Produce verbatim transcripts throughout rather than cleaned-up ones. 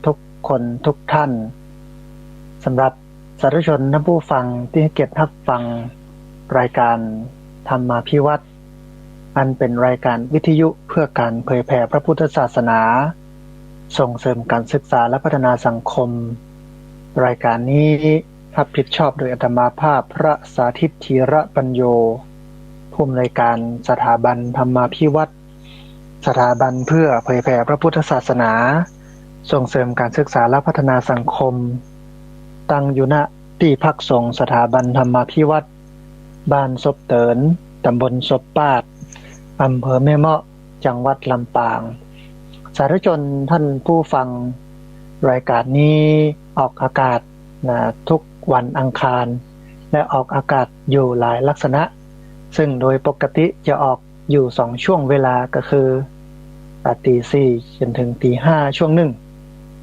ทุกคนทุกท่าน สำหรับสาธุชนท่านผู้ฟังตี้ให้เกียรติฮับฟังรายก๋านธรรมาภิวัฒน์ อันเป๋นรายก๋านวิทยุเพื่อก๋านเผยแผ่พระพุทธศาสนา ส่งเสริมก๋านศึกษาและพัฒนาสังคม รายก๋านนี้ฮับผิดชอบโดยอาตมาภาพพระสาธิต ธีระปัญโญ ผู้อำนวยก๋านสถาบันธรรมาภิวัฒน์ สถาบันเพื่อเผยแผ่พระพุทธศาสนา ส่งเสริมก๋านศึกษาและพัฒนาสังคม ตั้งอยู่ ณ ตี้พักสงฆ์สถาบันธรรมาภิวัฒน์ บ้านศพเติน ต๋ำบลศพปาด อำเภอแม่เมาะ จังหวัดลำปาง สาธุชนท่านผู้ฟัง รายก๋านนี้ออกอากาศ นะ ทุกวันอังคาร และออกอากาศอยู่หลายลักษณะ ซึ่งโดยปกติจะออกอยู่สองช่วงเวลา ก็คือ อ่า ตีสี่จ๋นเถิงตีห้าช่วงนึ่ง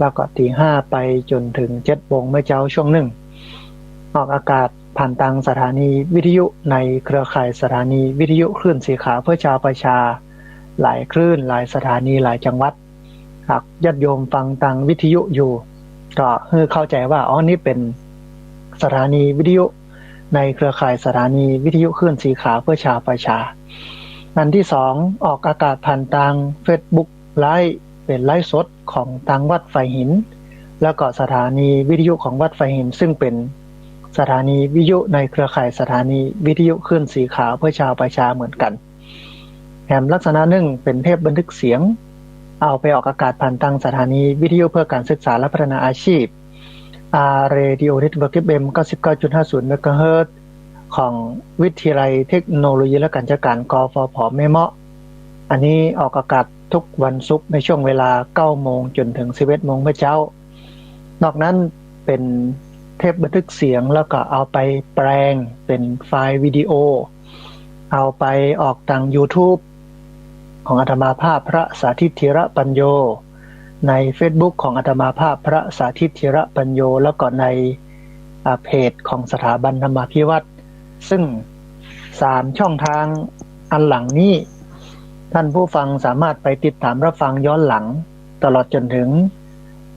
แล้วก็ตีห้าไปจ๋นเถิงเจ็ดโมงเมื่อเจ๊าช่วงนึ่ง ออกอากาศผ่านตางสถานีวิทยุในเครือข่ายสถานีวิทยุคลื่นสีขาวเพื่อชาวประชา หลายคลื่น หลายสถานี หลายจังหวัด หากญาติโยมฟังตางวิทยุอยู่ ก็หื้อเข้าใจ๋ว่า อ๋อ นี่เป๋นสถานีวิทยุในเครือข่ายสถานีวิทยุคลื่นสีขาวเพื่อชาวประชา อันตี้สอง ออกอากาศผ่านตางเฟซบุ๊กไลฟ์ เป๋นไลฟ์สดของตางวัดฝายหิน แล้วก็สถานีวิทยุของวัดฝายหิน ซึ่งเป๋นสถานีวิทยุในเครือข่ายสถานีวิทยุคลื่นสีขาวเพื่อชาวประชาเหมือนกั๋น แถมลักษณะนึ่งเป๋นเทปบันทึกเสียง เอาไปออกอากาศผ่านตางสถานีวิทยุเพื่อการศึกษาและพัฒนาอาชีพ อาร์ Radio Network เอฟ เอ็ม เก้าสิบเก้าจุดห้าศูนย์ เมกะเฮิรตซ์ ของวิทยาลัยเทคโนโลยีและการจัดการ กฟผ แม่เมาะ อันนี้ออกอากาศทุกวันศุกร์ในช่วงเวลาเก้าโมงจ๋นเถิงสิบเอ็ดโมงเมื่อเจ๊า นอกนั้นเป๋นเทปบันทึกเสียง แล้วก็เอาไปแปลงเป๋นไฟล์วิดีโอ เอาไปออกตางยูทูบของอาตมาภาพพระสาธิต ธีระปัญโญ ในเฟซบุ๊กของอาตมาภาพพระสาธิต ธีระปัญโญ แล้วก็ใน อ่า เพจของสถาบันธรรมาภิวัฒน์ ซึ่งสามช่องทางอันหลังนี้ ท่านผู้ฟังสามารถไปติดต๋ามฮับฟังย้อนหลัง ตลอดจ๋นเถิง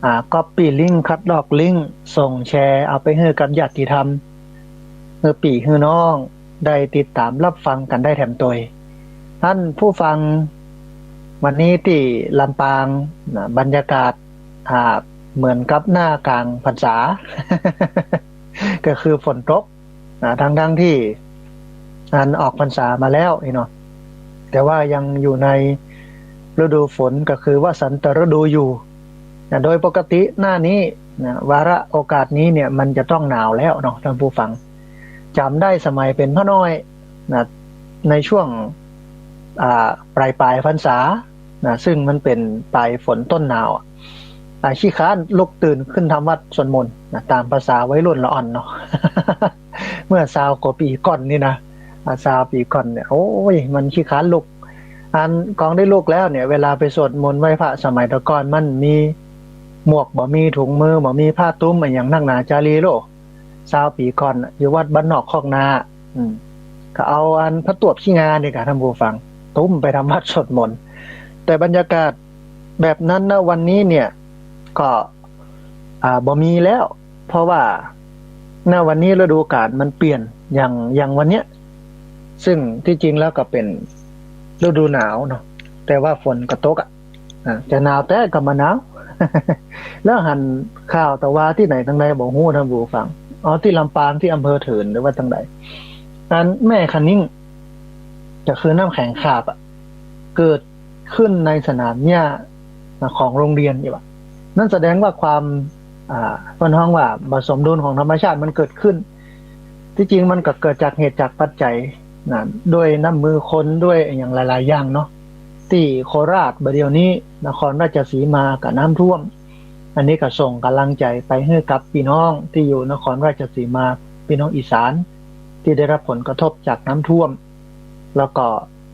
อ่า ก๊อปปี้ลิงก์ คัดลอกลิงก์ ส่งแชร์เอาไปหื้อกับญาติธรรม หื้อปี้หื้อน้องได้ติดต๋ามฮับฟังกั๋นได้แถมตวย ท่านผู้ฟัง วันนี้ตี้ลำปาง นะ บรรยากาศ อ่า เหมือนกับหน้ากลางพรรษา ก็คือฝนตก นะ ทั้งๆ ตี้อันออกพรรษามาแล้วนี่เนาะ แต่ว่ายังอยู่ในฤดูฝน ก็คือวสันตฤดูอยู่ นะ โดยปกติหน้านี้ นะ วาระโอกาสนี้เนี่ย มันจะต้องหนาวแล้วเนาะ ท่านผู้ฟัง จ๋ำได้สมัยเป๋นพระน้อย นะ ในช่วง อ่า ปลายๆ พรรษา นะ ซึ่งมันเป๋นปลายฝนต้นหนาวอะ อ่า ขี้คร้านลุกตื่นขึ้นทำวัตรสวดมนต์ นะ ต๋ามภาษาวัยรุ่นละอ่อนเนาะ เมื่อซาวกว่าปี๋ก่อนนี่นะ อ่า ซาวปี๋ก่อนเนี่ย โอ้ย มันขี้คร้านลุก อันกองได้ลุกแล้วเนี่ย เวลาไปสวดมนต์ไหว้พระสมัยแต่ก่อน มันมีหมวกบ่มี ถุงมือบ่มี ผ้าตุ้มอะหยังนักหนาจารีโล ซาวปี๋ก่อนน่ะ อยู่วัดบ้านนอกคอกนา อืม ก็เอาอันผ้าตวบขี้งานี่กะ ท่านผู้ฟัง ตุ้มไปทำวัตรสวดมนต์ แต่บรรยากาศแบบนั้นนะ วันนี้เนี่ย ก็ อ่า บ่มีแล้ว เพราะว่า ณ วันนี้ฤดูกาลมันเปลี่ยน อย่าง อย่างวันเนี้ย ซึ่งตี้จริงแล้วก็เป๋นฤดูหนาวเนาะ แต่ว่าฝนก็ตกอะ อ่า จะหนาวแต๊ก็บ่หนาว แล้วหันข่าวตะวาตี้ไหนตังใดบ่ฮู้ ท่านผู้ฟัง อ๋อ ตี้ลำปาง ตี้อำเภอเถิน หรือว่าตังใด อันแม่คะนิ้ง ก็คือน้ำแข็งคาบอะ เกิดขึ้นในสนามหญ้าของโรงเรียนนี่หว่า นั่นแสดงว่าความ อ่า เปิ้นฮ้องว่าบ่สมดุลของธรรมชาติมันเกิดขึ้น ตี้จริงมันก็เกิดจากเหตุจากปัจจัยนะ ด้วยน้ำมือคน ด้วยอะหยังหลายๆ อย่างเนาะ ตี้โคราชบ่าเดี่ยวนี้ นครราชสีมาก็น้ำท่วม อันนี้ก็ส่งก๋ำลังใจ๋ไปหื้อกับปี้น้องตี้อยู่นครราชสีมา ปี้น้องอีสาน ตี้ได้ฮับผลกระทบจากน้ำท่วม แล้วก็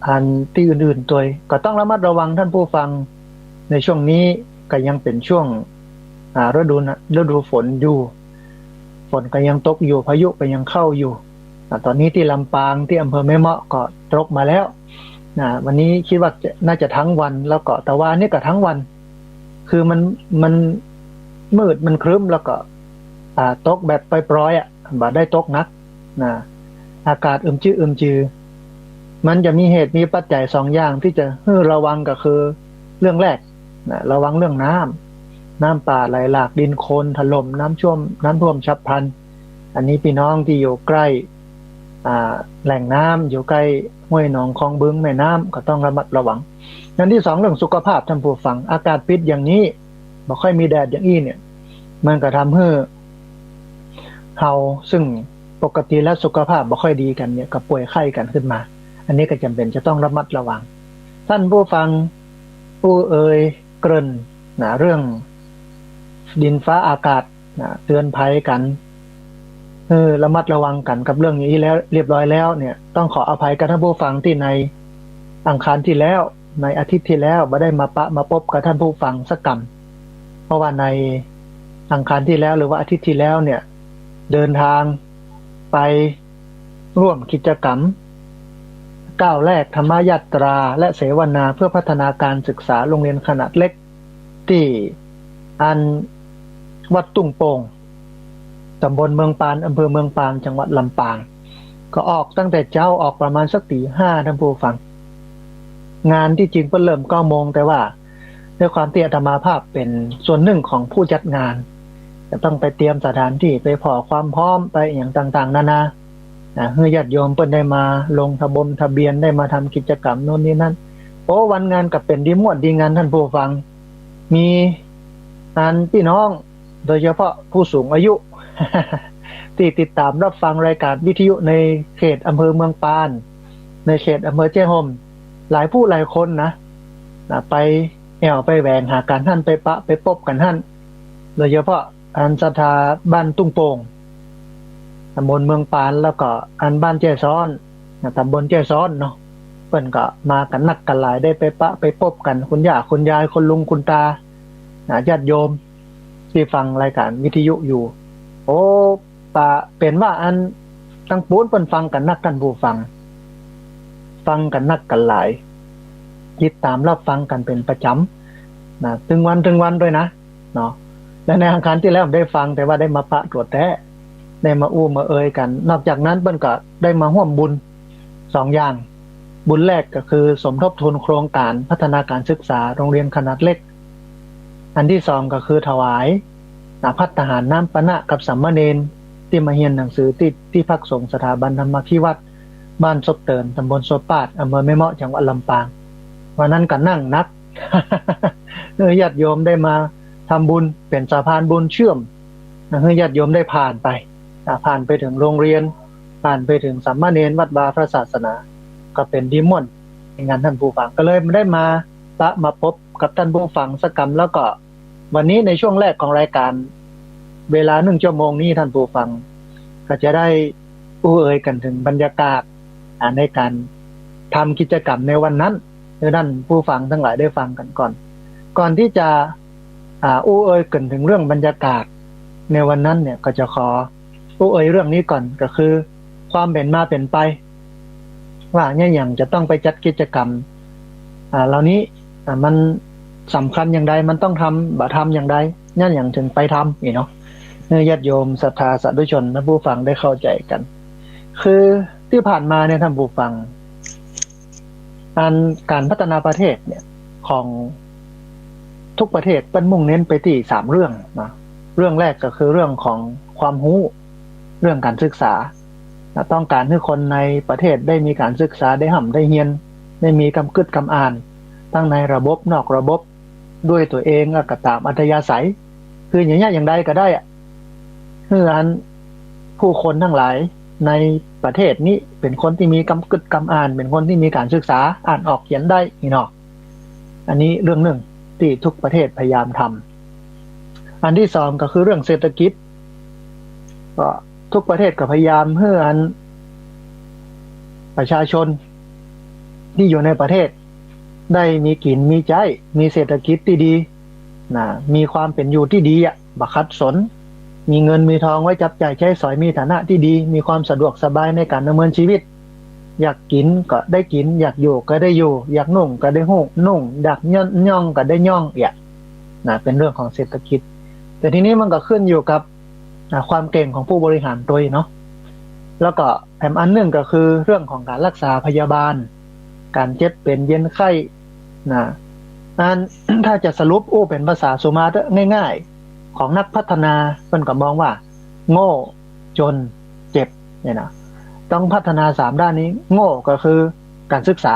อันตี้อื่นๆ ตวย ก็ต้องระมัดระวัง ท่านผู้ฟัง ในช่วงนี้ก็ยังเป๋นช่วง อ่า ฤดูนะ ฤดูฝนอยู่ ฝนก็ยังตกอยู่ พายุก็ยังเข้าอยู่ อ่า ต๋อนนี้ตี้ลำปาง ตี้อำเภอแม่เมาะก็ตกมาแล้ว อ่า วันนี้คิดว่าจะ น่าจะทั้งวัน แล้วก็ตะวานี้ก็ทั้งวัน คือมัน มัน มืดมันครึ้มแล้วก็ อ่า ตกแบบปรอยๆ อะ บ่ได้ตกหนักนะ อากาศอึมจื้ออึมจือ มันจะมีเหตุมีปัจจัยสองอย่างตี้จะหื้อระวังก็คือเรื่องแรกนะ ระวังเรื่องน้ำ น้ำป่าไหลหลาก ดินโคลนถล่ม น้ำท่วม น้ำท่วมฉับพลัน อันนี้ปี้น้องตี้อยู่ใก้ อ่า แหล่งน้ำ อยู่ใก้ห้วยหนองคลองบึงแม่น้ำ ก็ต้องระมัดระวัง อันตี้สองเรื่องสุขภาพท่านผู้ฟัง อากาศปิดอย่างนี้ บ่ค่อยมีแดดอย่างอี้เนี่ย มันก็ทำหื้อเฮาซึ่งปกติแล้วสุขภาพบ่ค่อยดีกั๋นเนี่ย ก็ป่วยไข้กั๋นขึ้นมา อันนี้ก็จ๋ำเป๋นจะต้องระมัดระวัง ท่านผู้ฟัง อู้เอ่ยเกริ่นนะ เรื่องดินฟ้าอากาศนะ เตือนภัยกั๋น หื้อระมัดระวังกั๋นกับเรื่องนี้แล้ว เรียบร้อยแล้วเนี่ย ต้องขออภัยกับท่านผู้ฟังตี้ในอังคารตี้แล้ว ในอาทิตย์ตี้แล้วบ่ได้มาปะมาปบกับท่านผู้ฟังสักกำ เพราะว่าในอังคารตี้แล้วหรือว่าอาทิตย์ตี้แล้วเนี่ย เดินทางไปร่วมกิจกรรมก้าวแรกธรรมยาตราและเสวนาเพื่อพัฒนาการศึกษาโรงเรียนขนาดเล็ก ตี้อันวัดตุ้งโป่ง ต๋ำบลเมืองปาน อำเภอเมืองปาน จังหวัดลำปาง ก็ออกตั้งแต่เจ๊า ออกประมาณสักตี๋ห้า ท่านผู้ฟัง งานตี้จริงเปิ้นเริ่มเก้าโมง แต่ว่าด้วยความตี้อาตมาภาพเป๋นส่วนนึ่งของผู้จัดงาน จะต้องไปเตรียมสถานตี้ ไปผ่อความพร้อม ไปอะหยังต่างๆ นานา นะ หื้อญาติโยมเปิ้นได้มาลงทะบงทะเบียน ได้มาทำกิจกรรมโน้นนี่นั่น โอ้ วันงานก็เป๋นดีม่วนดีงัน ท่านผู้ฟัง มีอันปี้น้อง โดยเฉพาะผู้สูงอายุ ตี้ติดต๋ามรับฟังรายการวิทยุในเขตอำเภอเมืองปาน ในเขตอำเภอแจ้ห่ม หลายผู้หลายคนนะ นะ ไปแอ่วไปแหวงหากั๋นหั้น ไปปะไปปบกั๋นหั้น โดยเฉพาะอันศรัทธาบ้านตุ้งโป่ง ต๋ำบลเมืองปาน แล้วก็อันบ้านแจ้ซ้อนนะ ต๋ำบลแจ้ซ้อนเนาะ เปิ้นก็มากั๋นนักกั๋นหลาย ได้ไปปะไปปบกั๋น คุณย่าคุณยาย คุณลุงคุณตานะ ญาติโยมตี้ฟังรายการวิทยุอยู่ โอ้ ปะเป๋นว่าอันตังปู๊นเปิ้นฟังกั๋นนัก ท่านผู้ฟัง ฟังกั๋นนักกั๋นหลาย ติดต๋ามรับฟังกั๋นเป๋นประจ๋ำนะ ตึงวันตึงวันด้วยนะ เนาะ และในอังคารตี้แล้วได้ฟัง แต่ว่าได้มาปะตั๋วแต๊ ได้มาอู้มาเอ่ยกั๋น นอกจากนั้นเปิ้นก็ได้มาฮ่วมบุญสองอย่าง บุญแรกก็คือสมทบทุนโครงก๋านพัฒนาการศึกษาโรงเรียนขนาดเล็ก อันตี้สองก็คือถวาย อ่า ภัตตาหารน้ำปานะกับสามเณรตี้มาเฮียนหนังสือตี้ ตี้พักสงฆ์สถาบันธรรมาภิวัฒน์ บ้านซบเติน ต๋ำบลซบปาด อำเภอแม่เมาะ จังหวัดลำปาง วันนั้นก็นั่งนัก เออ ญาติโยมได้มาทำบุญ เป๋นสะพานบุญเชื่อมนะ หื้อญาติโยมได้ผ่านไป อ่า ผ่านไปเถิงโรงเรียน ผ่านไปเถิงสามเณร วัดวาพระศาสนา ก็เป๋นดีม่วนในงาน ท่านผู้ฟัง ก็เลยได้มาปะมาปบกับท่านผู้ฟังสักกำ แล้วก็วันนี้ในช่วงแรกของรายการ เวลานึ่งชั่วโมงนี้ ท่านผู้ฟังก็จะได้อู้เอ่ยกั๋นเถิงบรรยากาศ อ่า ในก๋านทำกิจกรรมในวันนั้น หื้อท่านผู้ฟังตังหลายได้ฟังกั๋นก่อน ก่อนตี้จะ อ่า อู้เอ่ยกั๋นเถิงเรื่องบรรยากาศในวันนั้นเนี่ย ก็จะขออู้เอ่ยเรื่องนี้ก่อน ก็คือความเป๋นมาเป๋นไป ว่าเยียะหยังจะต้องไปจัดกิจกรรม อ่า เหล่านี้ อ่า มันสำคัญอย่างใด มันต้องทำ บ่ทำอย่างใด เยียะหยังเถิงไปทำ นี่เนาะ หื้อญาติโยมศรัทธาสาธุชนท่านผู้ฟังได้เข้าใจ๋กั๋น คือตี้ผ่านมาเนี่ย ท่านผู้ฟัง อันก๋านพัฒนาประเทศเนี่ย ของทุกประเทศเปิ้นมุ่งเน้นไปตี้สามเรื่องนะ เรื่องแรกก็คือเรื่องของความฮู้ เรื่องก๋านศึกษานะ ต้องก๋านหื้อคนในประเทศได้มีก๋านศึกษา ได้ฮ่ำได้เฮียน ได้มีกำกึ๊ดกำอ่าน ตังในระบบนอกระบบ ด้วยตั๋วเอง แล้วก็ต๋ามอัธยาศัย คืออย่างเยียะอย่างใดก็ได้อะ หื้ออันผู้คนตังหลายในประเทศนี้เป๋นคนตี้มีกำกึ๊ดกำอ่าน เป๋นคนตี้มีก๋านศึกษา อ่านออกเขียนได้ นี่เนาะ อันนี้เรื่องนึ่งตี้ทุกประเทศพยายามทำ อันตี้สองก็คือเรื่องเศรษฐกิจ ก็ทุกประเทศก็พยายามหื้ออันประชาชนตี้อยู่ในประเทศ ได้มีกิ๋นมีใจ๊ มีเศรษฐกิจตี้ดีนะ มีความเป๋นอยู่ตี้ดีอะ บ่ขัดสน มีเงินมีทองไว้จับจ่ายใจ๊สอย มีฐานะตี้ดี มีความสะดวกสบายในก๋านดำเนินชีวิต อยากกิ๋นก็ได้กิ๋น อยากอยู่ก็ได้อยู่ อยากนุ่งก็ได้นุ่ง นุ่ง อยากย่อนย่องก็ได้ย่อง เอี้ยะ นะ เป๋นเรื่องของเศรษฐกิจ แต่ทีนี้มันก็ขึ้นอยู่กับ อ่า ความเก่งของผู้บริหารตวยเนาะ แล้วก็แถมอันหนึ่งก็คือเรื่องของก๋านฮักษาพยาบาล ก๋านเจ็บเป๋นเย็นไข้นะ อัน ถ้าจะสรุปอู้เป๋นภาษาสุมาเตอร์ง่ายๆ ของนักพัฒนา เปิ้นก็มองว่า โง่ จน เจ็บ เนี่ยนะ ต้องพัฒนาสามด้านนี้ โง่ก็คือก๋านศึกษา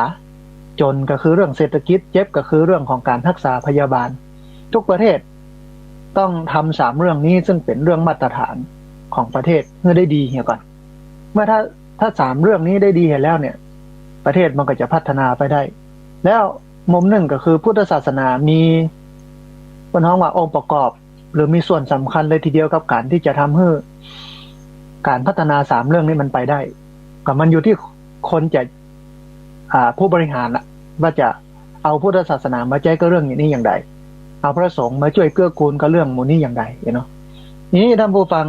จนก็คือเรื่องเศรษฐกิจ เจ็บก็คือเรื่องของก๋านฮักษาพยาบาล ทุกประเทศต้องทำสามเรื่องนี้ ซึ่งเป๋นเรื่องมาตรฐานของประเทศหื้อได้ดีเหียก่อน เมื่อถ้า ถ้าสามเรื่องนี้ได้ดีเหียแล้วเนี่ย ประเทศมันก็จะพัฒนาไปได้ แล้วมุมหนึ่งก็คือพุทธศาสนามี เปิ้นฮ้องว่าองค์ประกอบ หรือมีส่วนสำคัญเลยทีเดียวกับก๋านที่จะทำหื้อก๋านพัฒนาสามเรื่องนี้มันไปได้ ก็มันอยู่ที่คนจะ อ่า ผู้บริหารน่ะ ว่าจะเอาพุทธศาสนามาใจ๊กับเรื่องอย่างนี้อย่างใด เอาพระสงฆ์มาจ้วยเกื้อกูลกับเรื่องหมู่นี้อย่างใดเนาะ นี้ท่านผู้ฟัง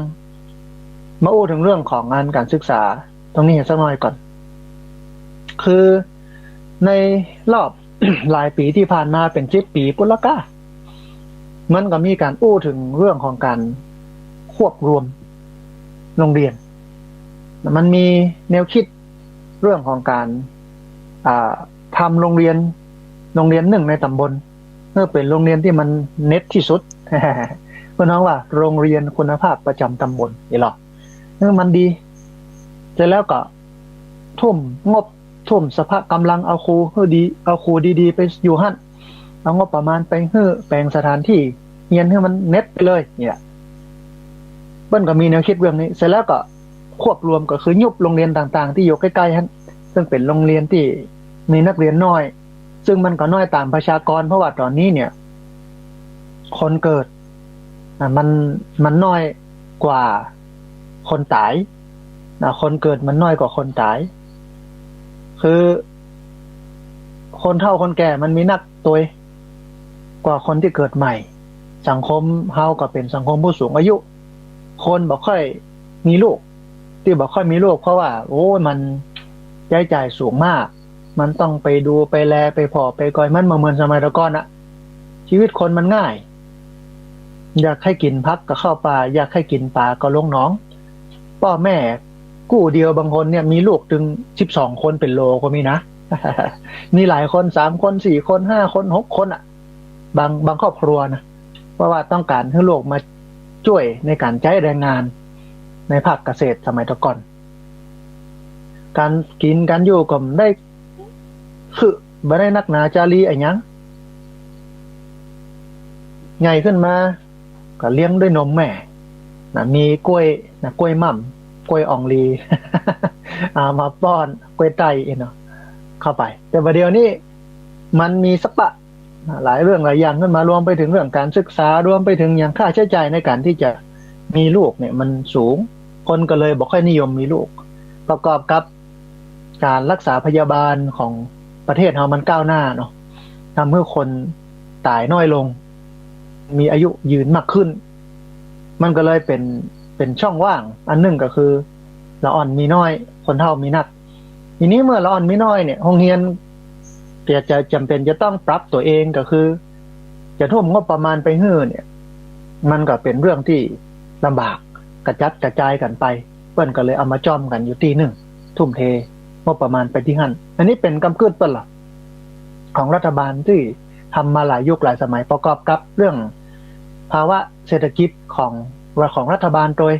มาอู้เถิงเรื่องของงานก๋านศึกษาตรงนี้สักหน่อยก่อน คือในรอบ หลายปี๋ตี้ผ่านมาเป๋นสิบปี๋ปุ้นละก้า มันก็มีก๋านอู้เถิงเรื่องของก๋านควบรวมโรงเรียน มันมีแนวคิดเรื่องของก๋าน อ่า ทำโรงเรียน โรงเรียนนึ่งในต๋ำบล หื้อเป๋นโรงเรียนตี้มันเน็ตตี้สุด เปิ้นฮ้องว่าโรงเรียนคุณภาพประจ๋ำต๋ำบล นี่หรอ หื้อมันดี เสร็จแล้วก็ทุ่มงบ ทุ่มสรรพกำลังเอาครูหื้อดี เอาครูดีๆ ไปอยู่หั้น เอางบประมาณไปหื้อแป๋งสถานตี้เฮียนหื้อมันเน็ตไปเลย เนี่ย เปิ้นก็มีแนวคิดเรื่องนี้ เสร็จแล้วก็ควบรวมก็คือยุบโรงเรียนต่างๆ ตี้อยู่ใก้ๆ หั้น ซึ่งเป๋นโรงเรียนตี้มีนักเรียนน้อย ซึ่งมันก็น้อยต๋ามประชากร เพราะว่าต๋อนนี้เนี่ย คนเกิด อ่ะ มัน มันน้อยกว่าคนต๋าย นะ คนเกิดมันน้อยกว่าคนต๋าย คือคนเฒ่าคนแก่มันมีนักตวยกว่าคนตี้เกิดใหม่ สังคมเฮาก็เป๋นสังคมผู้สูงอายุ คนบ่ค่อยมีลูก ตี้บ่ค่อยมีลูก เพราะว่า โอ้ย มันใจ๊จ่ายสูงมาก มันต้องไปดูไปแล ไปผ่อไปกอย มันบ่เหมือนสมัยแต่ก่อนอะ ชีวิตคนมันง่าย อยากหื้อกิ๋นผักก็เข้าป่า อยากหื้อกิ๋นป๋าก็ลงหนอง ป้อแม่กู้เดียวบางคนเนี่ยมีลูกตึงสิบสองคนเป๋นโหลก็มีนะ มีหลายคน สามคน สี่คน ห้าคน หกคนอะ บาง บางครอบครัวนะ เพราะว่าต้องก๋านหื้อลูกมาจ้วยในก๋านใจ๊แรงงานในภาคเกษตรสมัยแต่ก่อน ก๋านกิ๋นก๋านอยู่ก็บ่ได้ คือบ่ได้นักหนาจารีอะหยัง ใหญ่ขึ้นมาก็เลี้ยงด้วยนมแม่ นะ มีก้วย นะ ก้วยม่ำ ก้วยอ่องลี เอามาป้อน ก้วยไต้เนาะ เข้าไป แต่บ่าเดี่ยวนี้มันมีสะปะ หลายเรื่องหลายอย่างขึ้นมา รวมไปเถิงเรื่องก๋านศึกษา รวมไปเถิงอย่างค่าใจ๊จ่ายในก๋านตี้จะมีลูกเนี่ยมันสูง คนก็เลยบ่ค่อยนิยมมีลูก ประกอบกับก๋านฮักษาพยาบาลของประเทศเฮามันก้าวหน้าเนาะ ทำหื้อคนต๋ายน้อยลง มีอายุยืนมากขึ้น มันก็เลยเป๋น เป๋นช่องว่าง อันหนึ่งก็คือ ละอ่อนมีน้อย คนเฒ่ามีนัก ทีนี้เมื่อละอ่อนมีน้อยเนี่ย โฮงเฮียนก็จะจ๋ำเป๋นจะต้องปรับตั๋วเอง ก็คือ จะทุ่มงบประมาณไปหื้อเนี่ย มันก็เป๋นเรื่องตี้ลำบาก กระจัดกระจายกั๋นไป เปิ้นก็เลยเอามาจ้อมกั๋นอยู่ตี้นึ่ง ทุ่มเทงบประมาณไปตี้หั้น อันนี้เป๋นกำกึ๊ดเปิ้นละ ของรัฐบาลตี้ทำมาหลายยุคหลายสมัย ประกอบกับเรื่องภาวะเศรษฐกิจของ ของรัฐบาลตวย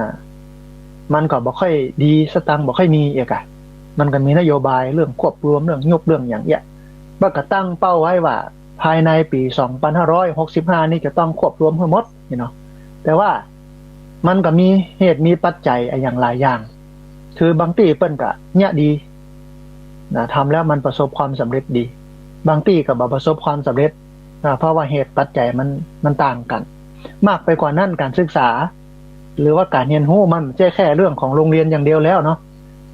นะ มันก็บ่ค่อยดี สตางค์บ่ค่อยมีเอียกอะ มันก็มีนโยบายเรื่องควบรวม เรื่องยุบ เรื่องอย่างเอี้ย ว่าก็ตั้งเป้าไว้ว่าภายในปี๋สองปันห้าร้อยหกสิบห้านี้จะต้องควบรวมหื้อหมดนี่เนาะ แต่ว่ามันก็มีเหตุมีปัจจัยอะหยังหลายอย่าง คือบางตี้เปิ้นก็เยียะดีนะ ทำแล้วมันประสบความสำเร็จดี บางตี้ก็บ่ประสบความสำเร็จนะ เพราะว่าเหตุปัจจัยมัน มันต่างกั๋น มากไปกว่านั้นก๋านศึกษา หรือว่าก๋านเฮียนฮู้มันบ่ใจ้แค่เรื่องของโฮงเฮียนอย่างเดียวแล้วเนาะ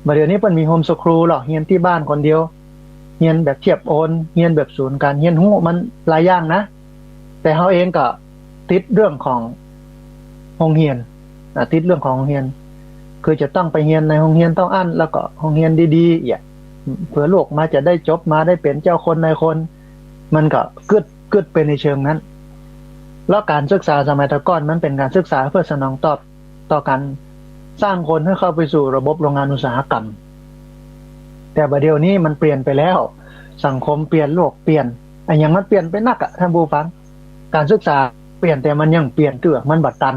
บ่าเดี่ยวนี้เปิ้นมีโฮมสคูลหรอก เฮียนตี้บ้านคนเดียว เฮียนแบบเทียบโอน เฮียนแบบศูนย์ก๋านเฮียนฮู้ มันหลายอย่างนะ แต่เฮาเองก็ติดเรื่องของโฮงเฮียน อ่ะ ติดเรื่องของโฮงเฮียน คือจะต้องไปเฮียนในโฮงเฮียนเต้าอั้น แล้วก็โฮงเฮียนดีๆ เอี้ย เผื่อลูกมาจะได้จบมาได้เป๋นเจ้าคนนายคน มันก็กึ๊ด กึ๊ดไปในเชิงนั้น แล้วก๋านศึกษาสมัยแต่ก่อนมันเป๋นก๋านศึกษาเปื้อสนองตอบต่อก๋านสร้างคนหื้อเข้าไปสู่ระบบโรงงานอุตสาหกรรม แต่บ่าเดี่ยวนี้มันเปลี่ยนไปแล้ว สังคมเปลี่ยน โลกเปลี่ยน อะหยังมันเปลี่ยนไปนักอะ ท่านผู้ฟัง ก๋านศึกษาเปลี่ยน แต่มันยังเปลี่ยนเตื้อ มันบ่ตัน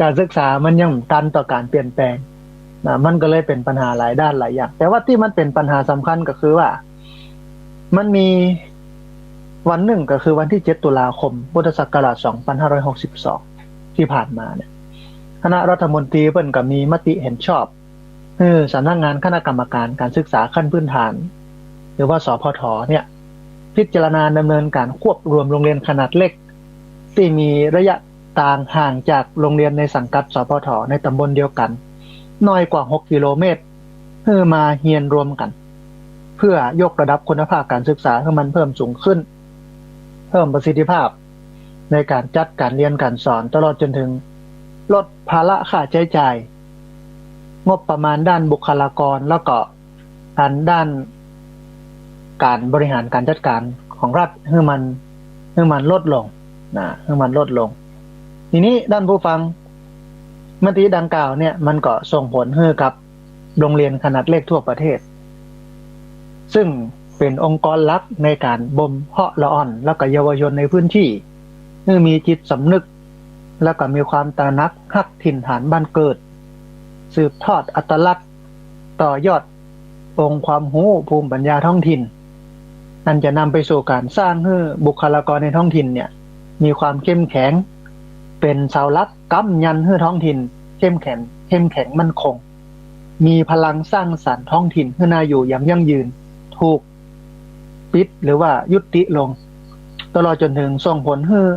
ก๋านศึกษามันยังตันต่อก๋านเปลี่ยนแปลงนะ มันก็เลยเป๋นปัญหาหลายด้านหลายอย่าง แต่ว่าตี้มันเป๋นปัญหาสำคัญก็คือว่า มันมีวันนึ่งก็คือวันตี้เจ็ดตุลาคม พุทธศักราชสองพันห้าร้อยหกสิบสอง ตี้ผ่านมาเนี่ย คณะรัฐมนตรีเปิ้นก็มีมติเห็นชอบ หื้อสำนักงานคณะกรรมการก๋านศึกษาขั้นพื้นฐาน หรือว่า สพท เนี่ย พิจารณาดำเนินก๋านควบรวมโรงเรียนขนาดเล็ก ตี้มีระยะตางห่างจากโรงเรียนในสังกัด สพท ในตำบลเดียวกั๋น น้อยกว่าหกกิโลเมตร หื้อมาเฮียนรวมกั๋น เพื่อยกระดับคุณภาพก๋านศึกษาหื้อมันเพิ่มสูงขึ้น เพิ่มประสิทธิภาพในก๋านจัดก๋านเฮียนก๋านสอน ตลอดจ๋นเถิงลดภาระค่าใจ๊จ่าย งบประมาณด้านบุคลากร แล้วก็อันด้านก๋านบริหารก๋านจัดก๋านของรัฐหื้อมัน หื้อมันลดลงนะ หื้อมันลดลง ทีนี้ท่านผู้ฟัง มติดังกล่าวเนี่ยมันก็ส่งผลหื้อกับโรงเรียนขนาดเล็กทั่วประเทศ ซึ่งเป๋นองค์กรหลักในก๋านบ่มเพาะละอ่อน แล้วก็เยาวชนในพื้นตี้ หื้อมีจิตสำนึก แล้วก็มีความตระหนักฮักถิ่นฐานบ้านเกิด สืบทอดอัตลักษณ์ ต่อยอดองค์ความฮู้ภูมิปัญญาท้องถิ่น อันจะนำไปสู่ก๋านสร้างหื้อบุคลากรในท้องถิ่นเนี่ย มีความเข้มแข็ง เป๋นเสาหลัก ก๊ำยันหื้อท้องถิ่นเข้มแข็ง เข้มแข็งมั่นคง มีพลังสร้างสรรค์ท้องถิ่นหื้อน่าอยู่อย่างยั่งยืน ถูกปิดหรือว่ายุติลง ตลอดจ๋นเถิงส่งผลหื้อ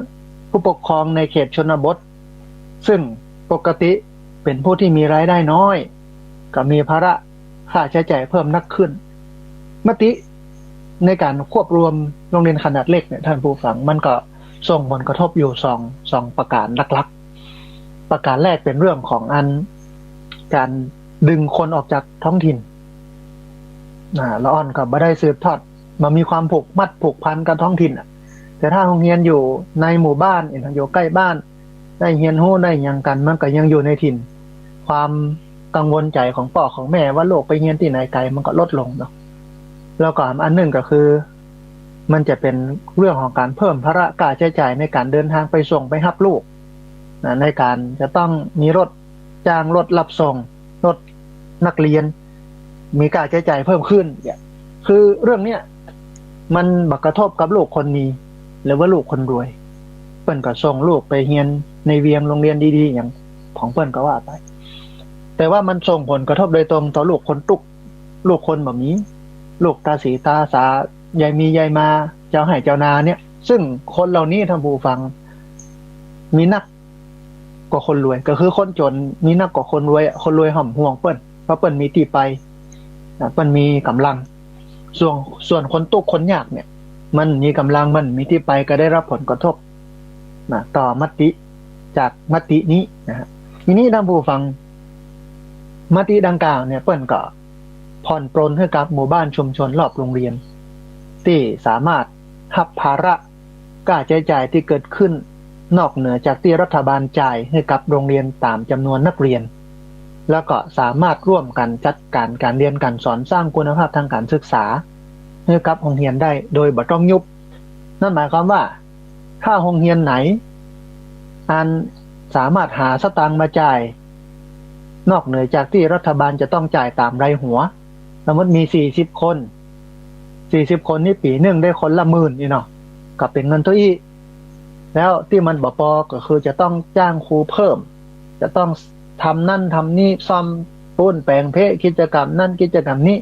ผู้ปกครองในเขตชนบท ซึ่งปกติเป๋นผู้ตี้มีรายได้น้อย ก็มีภาระค่าใจ๊จ่ายเพิ่มนักขึ้น มติในก๋านควบรวมโรงเรียนขนาดเล็กเนี่ย ท่านผู้ฟัง มันก็ส่งผลกระทบอยู่สอง สองประก๋านหลักๆ ประก๋านแรกเป๋นเรื่องของอันก๋านดึงคนออกจากท้องถิ่น อ่า ละอ่อนก็บ่ได้สืบทอด บ่มีความผูกมัดผูกพันกับท้องถิ่นอะ แต่ถ้าโฮงเฮียนอยู่ในหมู่บ้าน อยู่ใก้บ้าน ได้เฮียนฮู้ได้หยังกั๋น มันก็ยังอยู่ในถิ่น ความกังวลใจ๋ของป้อของแม่ว่าลูกไปเฮียนตี้ไหนไก๋มันก็ลดลงเนาะ แล้วก็อันนึ่งก็คือ มันจะเป๋นเรื่องของก๋านเพิ่มภาระค่าใจ๊จ่ายในก๋านเดินตางไปส่งไปฮับลูกนะ ในก๋านจะต้องมีรถ จ้างรถฮับส่ง รถนักเฮียน มีค่าใจ๊จ่ายเพิ่มขึ้นเนี่ย คือเรื่องเนี้ย มันบ่กระทบกับลูกคนมี หรือว่าลูกคนรวย เปิ้นก็ส่งลูกไปเฮียนในเวียงโฮงเฮียนดีๆ หยังของเปิ้นก็ว่าไป แต่ว่ามันส่งผลกระทบโดยตรงต่อลูกคนตุ๊ก ลูกคนบ่มี ลูกต๋าสีต๋าสา ยายมียายมา เจ้าไฮ่เจ้านาเนี่ย ซึ่งคนเหล่านี้ท่านผู้ฟัง มีนัก กว่าคนรวย ก็คือคนจ๋นมีนักกว่าคนรวยอะ คนรวยห่ำห่วงเปิ้น เพราะเปิ้นมีตี้ไป อ่ะ เปิ้นมีก๋ำลัง ส่วน ส่วนคนตุ๊กคนยากเนี่ย มันมีก๋ำลัง มันมีตี้ไป ก็ได้ฮับผลกระทบนะ ต่อมติ จากมตินี้นะฮะ ทีนี้ท่านผู้ฟัง มติดังกล่าวเนี่ย เปิ้นก็ผ่อนปรนหื้อกับหมู่บ้านชุมชนรอบโฮงเฮียน ตี้สามารถฮับภาระ ค่าใจ๊จ่ายตี้เกิดขึ้นนอกเหนือจากตี้รัฐบาลจ่ายหื้อกับโฮงเฮียนต๋ามจ๋ำนวนนักเฮียน แล้วก็สามารถฮ่วมกั๋นจัดก๋านก๋านเฮียนก๋านสอน สร้างคุณภาพตางก๋านศึกษาหื้อกับโฮงเฮียนได้โดยบ่ต้องยุบ นั่นหมายความว่า ถ้าโฮงเฮียนไหน อันสามารถหาสตางค์มาจ่าย นอกเหนือจากตี้รัฐบาลจะต้องจ่ายต๋ามรายหัว สมมุติมีสี่สิบคน สี่สิบคนนี่ปี๋นึ่งได้คนละหมื่นนี่เนาะ ก็เป๋นเงินเต้าอี้ แล้วตี้มันบ่ปอก็คือจะต้องจ้างครูเพิ่ม จะต้องทำนั่นทำนี่ ซ่อมปู๊นแป๋งเพ กิจกรรมนั่นกิจกรรมนี้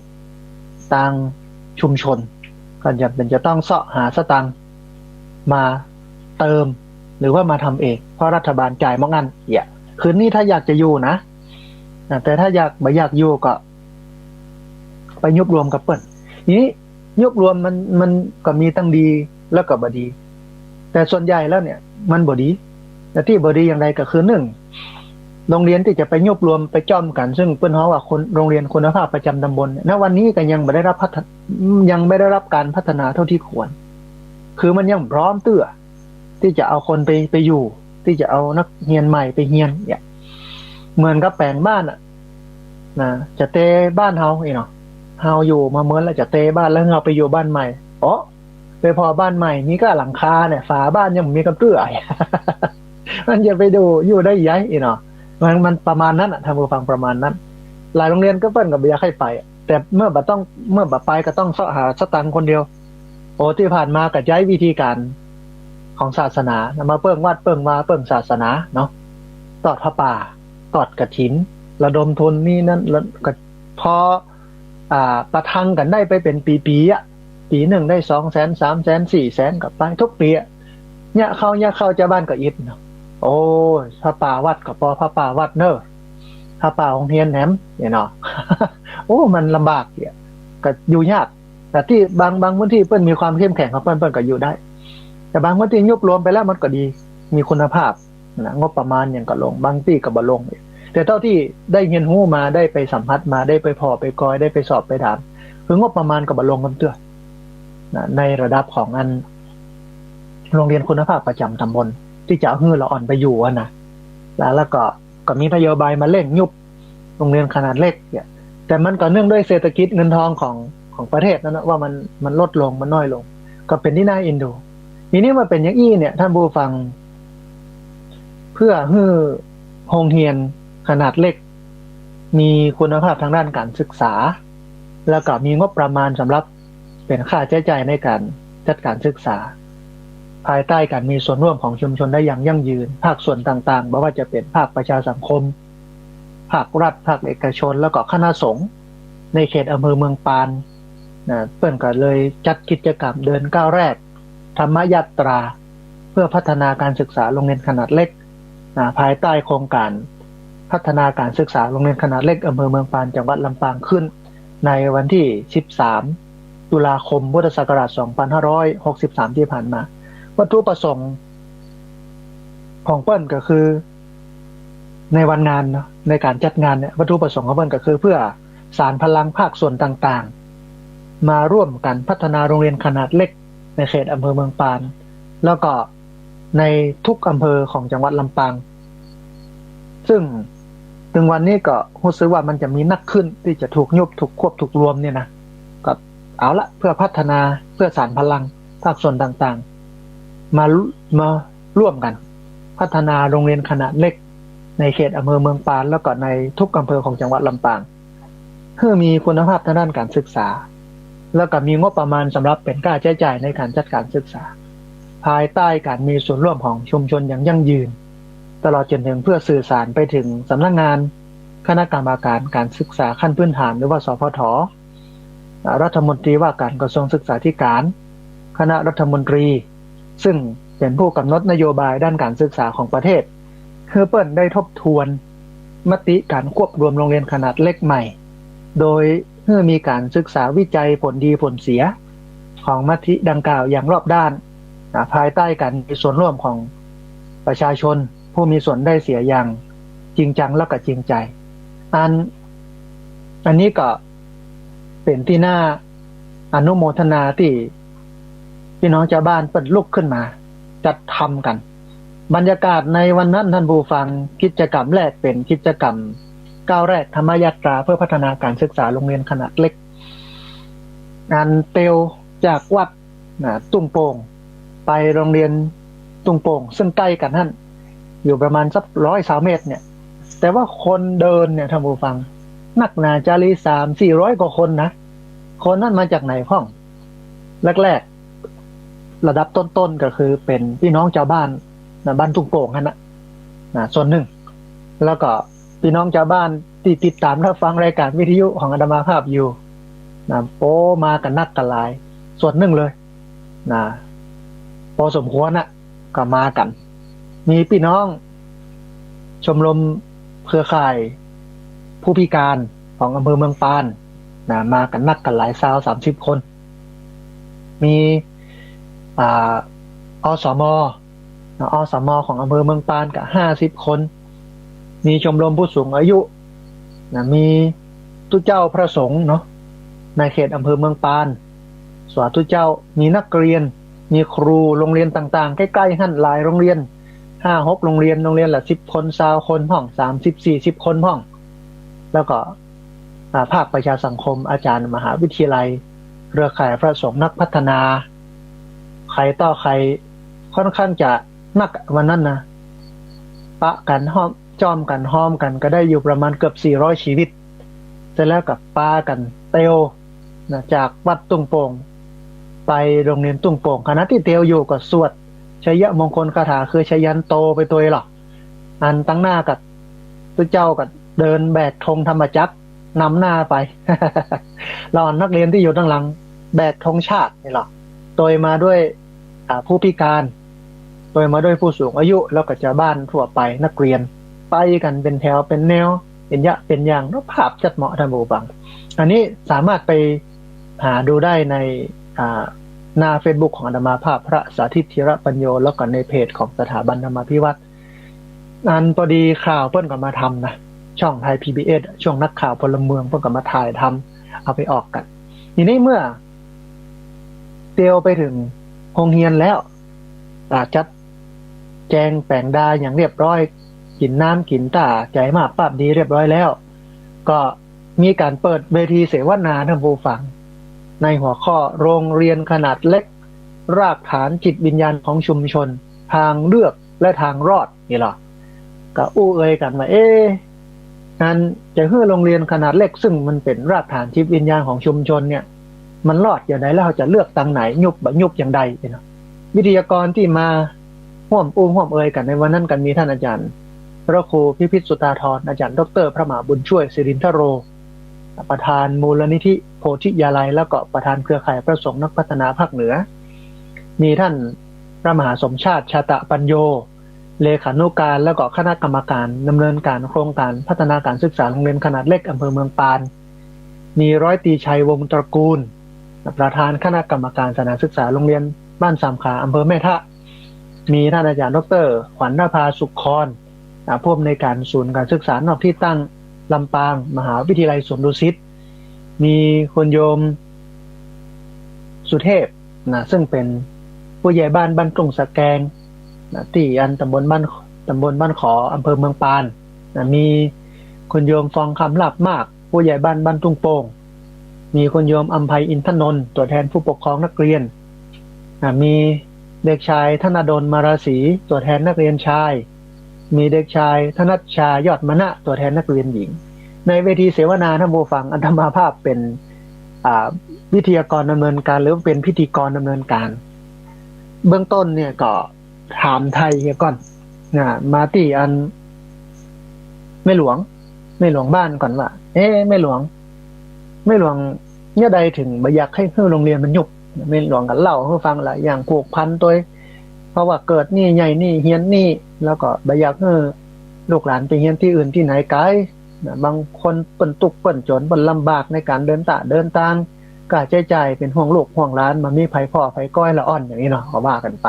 ตางชุมชน ก็จะเป๋นจะต้องเซาะหาสตางค์มาเติม หรือว่ามาทำเอง เพราะรัฐบาลจ่ายมอกอั้น เหีย คืนนี้ถ้าอยากจะอยู่นะ อ่ะ แต่ถ้าอยาก บ่อยากอยู่ก็ ไปยุบรวมกับเปิ้น ทีนี้ยุบรวมมัน มันก็มีตังดีแล้วก็บ่ดี แต่ส่วนใหญ่แล้วเนี่ยมันบ่ดี แต่ตี้บ่ดีอย่างใดก็คือ นึ่ง โฮงเฮียนตี้จะไปยุบรวมไปจ้อมกั๋น ซึ่งเปิ้นฮ้องว่าคน โฮงเฮียนคุณภาพประจำต๋ำบลเนี่ย ณ วันนี้ก็ยังบ่ได้ฮับพัฒ- ยังบ่ได้ฮับก๋านพัฒนาเต้าตี้ควร คือมันยังบ่พร้อมเตื้อ ตี้จะเอาคนไป ไปอยู่ ตี้จะเอานักเฮียนใหม่ไปเฮียนเนี่ย เหมือนกับแป๋งบ้านอะ นะ จะเตบ้านเฮาอี้เนาะ เฮาอยู่มาเมินแล้ว จะเตบ้านแล้ว เฮาไปอยู่บ้านใหม่ โอ้ ไปผ่อบ้านใหม่ มีก้าหลังคาเนี่ย ฝาบ้านยังบ่มีกำเตื้อ มันจะไปดู อยู่ได้ใหญ่อี้เนาะ มัน มันประมาณนั้นอะ ท่านผู้ฟัง ประมาณนั้น หลายโฮงเฮียนก็เปิ้นก็บ่อยากหื้อไปอะ แต่เมื่อบ่ต้อง เมื่อบ่ไปก็ต้องเซาะหาสตางค์คนเดียว โอ้ ตี้ผ่านมาก็ใจ๊วิธีก๋านของศาสนา มาเปิ้งวัด เปิ้งวา เปิ้งศาสนาเนาะ ตอดผ้าป่า ตอดกฐิน ระดมทุนนี่นั่น แล้วก็พอ อ่า ประทังกั๋นได้ไปเป๋นปีๆ อะ ปี๋นึ่งได้สองแสน สามแสน สี่แสน ก็ไปกู้ปี๋อะ เยียะเข้า เยียะเข้า จาวบ้านก็อิดเนาะ โอ้ย ผ้าป่าวัดก็ปอผ้าป่าวัดเน่อ ผ้าป่าโฮงเฮียนแหม เนี่ยเนาะ โอ้ มันลำบากเนี่ย ก็อยู่ยาก แต่ตี้บาง บางพื้นตี้เปิ้นมีความเข้มแข็งของเปิ้น เปิ้นก็อยู่ได้ แต่บางพื้นตี้ยุบรวมไปแล้วมันก็ดี มีคุณภาพนะ งบประมาณหยังก็ลง บางตี้ก็บ่ลง แต่เต้าตี้ได้เฮียนฮู้มา ได้ไปสัมผัสมา ได้ไปผ่อไปกอย ได้ไปสอบไปถาม คืองบประมาณก็บ่ลงกำเตื้อนะ ในระดับของอันโฮงเฮียนคุณภาพประจ๋ำต๋ำบล ตี้จะหื้อละอ่อนไปอยู่อะนะ แล้ว แล้วก็ ก็มีนโยบายมาเร่งยุบโฮงเฮียนขนาดเล็กเนี่ย แต่มันก็เนื่องด้วยเศรษฐกิจเงินทองของ ของประเทศนั้นนะ ว่ามัน มันลดลง มันน้อยลง ก็เป๋นตี้น่าเอ็นดู ทีนี้เมื่อเป๋นอย่างอี้เนี่ย ท่านผู้ฟัง เพื่อหื้อโฮงเฮียนขนาดเล็ก มีคุณภาพทางด้านก๋านศึกษา แล้วก็มีงบประมาณสำหรับ เป๋นค่าใจ๊จ่ายในก๋านจัดก๋านศึกษา ภายใต้ก๋านมีส่วนร่วมของชุมชนได้อย่างยั่งยืน ภาคส่วนต่างๆ บ่ว่าจะเป๋นภาคประชาสังคม ภาครัฐ ภาคเอกชน แล้วก็คณะสงฆ์ในเขตอำเภอเมืองปานนะ เปิ้นก็เลยจัดกิจกรรมเดินก้าวแรก ธรรมยาตรา เพื่อพัฒนาการศึกษาโฮงเฮียนขนาดเล็กนะ ภายใต้โครงก๋านพัฒนาการศึกษาโฮงเฮียนขนาดเล็กอำเภอเมืองปาน จังหวัดลำปางขึ้น ในวันตี้ สิบสาม ตุลาคม พุทธศักราช สองพันห้าร้อยหกสิบสาม ตี้ผ่านมา วัตถุประสงค์ของเปิ้นก็คือ ในวันงานเนาะ ในก๋านจัดงานเนี่ย วัตถุประสงค์ของเปิ้นก็คือเพื่อสานพลังภาคส่วนต่างๆ มาร่วมกั๋นพัฒนาโฮงเฮียนขนาดเล็กในเขตอำเภอเมืองปาน แล้วก็ ในทุกอำเภอของจังหวัดลำปาง ซึ่งเถิงวันนี้ก็ฮู้สึกว่ามันจะมีนักขึ้นตี้จะถูกยุบ ถูกควบ ถูกรวมเนี่ยนะ ก็เอาละ เพื่อพัฒนา เพื่อสานพลังภาคส่วนต่างๆ มา มาร่วมกั๋นพัฒนาโฮงเฮียนขนาดเล็กในเขตอำเภอเมืองปาน แล้วก็ในทุกอำเภอของจังหวัดลำปาง หื้อมีคุณภาพทางด้านก๋านศึกษา แล้วก็มีงบประมาณสำหรับเป๋นค่าใจ๊จ่ายในก๋านจัดก๋านศึกษา ภายใต้ก๋านมีส่วนร่วมของชุมชนอย่างยั่งยืน ตลอดจ๋นเถิงเพื่อสื่อสารไปเถิงสำนักงานคณะกรรมการการศึกษาขั้นพื้นฐาน หรือว่า สพท อ่า รัฐมนตรีว่าก๋านกระทรวงศึกษาธิการ คณะรัฐมนตรี ซึ่งเป๋นผู้ก๋ำหนดนโยบายด้านก๋านศึกษาของประเทศ หื้อเปิ้นได้ทบทวนมติก๋านควบรวมโฮงเฮียนขนาดเล็กใหม่ โดยหื้อมีก๋านศึกษาวิจัยผลดีผลเสียของมติดังกล่าวอย่างรอบด้าน อ่า ภายใต้ก๋านมีส่วนร่วมของประชาชนผู้มีส่วนได้เสียอย่างจริงจังและก็จริงใจ๋ อัน อันนี้ก็เป๋นตี้น่าอนุโมทนาตี้ ปี้น้องจาวบ้านเปิ้นลุกขึ้นมาจัดทำกั๋น บรรยากาศในวันนั้น ท่านผู้ฟัง กิจกรรมแรกเป๋นกิจกรรมก้าวแรกธรรมยาตราเพื่อพัฒนาก๋านศึกษาโฮงเฮียนขนาดเล็ก อันเตียวจากวัดนะ ตุ้งโป่ง ไปโฮงเฮียนตุ้งโป่ง ซึ่งใก้กั๋นหั้น อยู่ประมาณสักร้อยซาวเมตรเนี่ย แต่ว่าคนเดินเนี่ย ท่านผู้ฟัง นักหนาจารี สามสี่ร้อยกว่าคนนะ คนนั้นมาจากไหนพ่อง แรกๆ ระดับต้นๆ ก็คือเป๋นปี้น้องจาวบ้านนะ บ้านตุ้งโป่งหั้นนะ นะ ส่วนนึ่ง แล้วก็ปี้น้องจาวบ้านตี้ติดต๋ามฮับฟังรายก๋านวิทยุของอาตมาภาพอยู่นะ โอ้ มากั๋นนักกั๋นหลาย ส่วนนึ่งเลยนะ ปอสมควรนะ ก็มากั๋น มีปี้น้องชมรมเครือข่ายผู้พิการของอำเภอเมืองปานนะ มากั๋นนักกั๋นหลายซาว สามสิบคน มี อ่า อสม นะ อสม ของอำเภอเมืองปานก็ห้าสิบคน มีชมรมผู้สูงอายุนะ มีตุ๊เจ้าพระสงฆ์เนาะ ในเขตอำเภอเมืองปาน สาธุเจ้า มีนักเรียน มีครูโรงเรียนต่างๆ ใก้ๆ หั้นหลายโรงเรียน ห้าหกโรงเรียน โรงเรียนละสิบคน ซาวคนพ่อง สามสิบ สี่สิบคนพ่อง แล้วก็ อ่า ภาคประชาสังคม อาจ๋ารย์มหาวิทยาลัย เครือข่ายพระสงฆ์นักพัฒนา ใผต่อใผ ค่อนข้างจะนักวันนั้นนะ ปะกั๋นห้อม จ้อมกั๋นห้อมกั๋นก็ได้อยู่ประมาณเกือบสี่ร้อยชีวิต เสร็จแล้วก็ปากั๋นเตียวนะ จากวัดตุ้งโป่ง ไปโรงเรียนตุ้งโป่ง ขณะตี้เตียวอยู่ก็สวดชัยมงคลคาถาคือชยันโตไปตวยหรอก อันตังหน้าก็ตุ๊เจ้าก็เดินแบกธงธรรมจักรนำหน้าไป แล้วอันนักเรียนตี้อยู่ตังหลังแบกธงชาตินี่หรอก ตวยมาด้วย อ่า ผู้พิการ ตวยมาด้วยผู้สูงอายุ แล้วก็จาวบ้านทั่วไป นักเรียน ไปกั๋นเป๋นแถวเป๋นแนว เป๋นยะเป๋นอย่างเนาะ ภาพจัดเหมาะท่านผู้ฟัง อันนี้สามารถไปหาดูได้ใน อ่า หน้าเฟซบุ๊กของอาตมาภาพพระสาธิต ธีระปัญโญ แล้วก็ในเพจของสถาบันธรรมาภิวัฒน์ อันพอดีข่าวเปิ้นก็มาทำนะ ช่องไทย พีบีเอส ช่วงนักข่าวพลเมืองเปิ้นก็มาถ่ายทำ เอาไปออกกั๋น ทีนี้เมื่อเตียวไปเถิงโฮงเฮียนแล้ว อ่า จัดแจงแป๋งดาอย่างเรียบร้อย กิ๋นน้ำกิ๋นต้า ใจ๋มาบปาบดีเรียบร้อยแล้ว ก็มีก๋านเปิดเวทีเสวนาท่านผู้ฟัง ในหัวข้อโรงเรียนขนาดเล็ก รากฐานจิตวิญญาณของชุมชน ทางเลือกและทางรอด นี่หรอ ก็อู้เอ่ยกั๋นว่า เอ๊ะ อันจะหื้อโรงเรียนขนาดเล็ก ซึ่งมันเป๋นรากฐานจิตวิญญาณของชุมชนเนี่ย มันรอดอย่างใด แล้วเฮาจะเลือกตางไหน ยุบบ่ยุบอย่างใดเนาะ วิทยากรตี้มาฮ่วมอู้ฮ่วมเอ่ยกั๋นในวันนั้นก็มีท่านอาจ๋ารย์พระครูพิพิธสุธาธร อาจ๋ารย์ด็อกเตอร์พระมหาบุญช่วย สิรินทโร ประธานมูลนิธิโพธิยาลัย แล้วก็ประธานเครือข่ายพระสงฆ์นักพัฒนาภาคเหนือ มีท่านพระมหาสมชาติ ชาตะปัญโญ เลขานุการ แล้วก็คณะกรรมการดำเนินการโครงการพัฒนาการศึกษาโรงเรียนขนาดเล็กอำเภอเมืองปาน มีร้อยตรีชัย วงศ์ตระกูล ประธานคณะกรรมการสถานศึกษาโรงเรียนบ้านสามขา อำเภอแม่ทะ มีท่านอาจ๋ารย์ด็อกเตอร์ขวัญนภา สุขคอน อ่า ผู้อำนวยการศูนย์การศึกษานอกที่ตั้งลำปาง มหาวิทยาลัยสวนดุสิต มีคุณโยมสุเทพนะ ซึ่งเป๋นผู้ใหญ่บ้านบ้านตุ้งสะแกงนะ ตี้อันตำบลบ้าน ตำบลบ้านขอ อำเภอเมืองปานนะ มีคุณโยมฟองคำ ลาภมาก ผู้ใหญ่บ้านบ้านตุ้งโป่ง มีคุณโยมอำไพ อินทนนท์ ตั๋วแทนผู้ปกครองนักเรียน อ่า มีเด็กชายธนดล มาราศี ตั๋วแทนนักเรียนชาย มีเด็กชายธนัชชา ยอดมณะ ตั๋วแทนนักเรียนหญิง ในเวทีเสวนาท่านผู้ฟัง อาตมาภาพเป๋น อ่า วิทยากรดำเนินการ หรือว่าเป๋นพิธีกรดำเนินการ เบื้องต้นเนี่ยก็ ถามไถ่เหียก่อนนะ มาตี้อันแม่หลวง แม่หลวงบ้านก่อนว่า เอ๊ะ แม่หลวง แม่หลวง เยียะใดเถิงบ่อยากหื้อ หื้อโรงเรียนมันยุบ แม่หลวงก็เล่าหื้อฟังหลายอย่างผูกพันตวย เพราะว่าเกิดนี่ ใหญ่นี่ เฮียนนี่ แล้วก็บ่อยากหื้อลูกหลานไปเฮียนตี้อื่นตี้ไหนไก๋นะ บางคนเปิ้นตุ๊กข์เปิ้นจ๋น เปิ้นลำบากในก๋านเดินตางเดินตาง ค่าใจ๊จ่าย เป๋นห่วงลูกห่วงหลาน บ่มีใผผ่อใผก้อยละอ่อนอย่างนี้เนาะ ก็ว่ากั๋นไป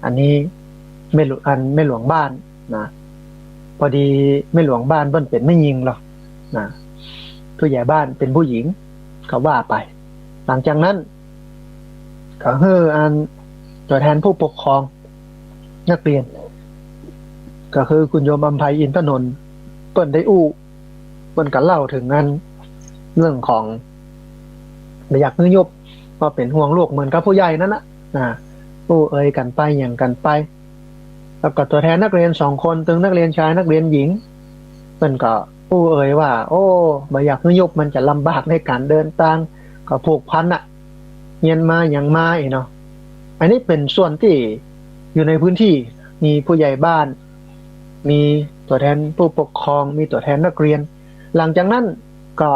อันนี้แม่หลวง อันแม่หลวงบ้านนะ พอดีแม่หลวงบ้านเปิ้นเป๋นแม่ญิงหรอกนะ ผู้ใหญ่บ้านเป๋นผู้หญิง ก็ว่าไป หลังจากนั้น ก็หื้ออันตั๋วแทนผู้ปกครองนักเรียน ก็คือคุณโยมอำไพ อินทนนท์ เปิ้นได้อู้ เปิ้นก็เล่าเถิงอันเรื่องของบ่อยากหื้อยุบ เพราะเป๋นห่วงลูกเหมือนกับผู้ใหญ่นั่นน่ะนะ อู้เอ่ยกั๋นไป หยังกั๋นไป แล้วก็ตั๋วแทนนักเรียนสองคน ตึงนักเรียนชายนักเรียนหญิง เปิ้นก็อู้เอ่ยว่า โอ้ บ่อยากหื้อยุบ มันจะลำบากในก๋านเดินตาง ก็ผูกพันน่ะ เฮียนมาหยังมาอี้เนาะ อันนี้เป๋นส่วนตี้อยู่ในพื้นที่ มีผู้ใหญ่บ้าน มีตั๋วแทนผู้ปกครอง มีตั๋วแทนนักเรียน หลังจากนั้นก็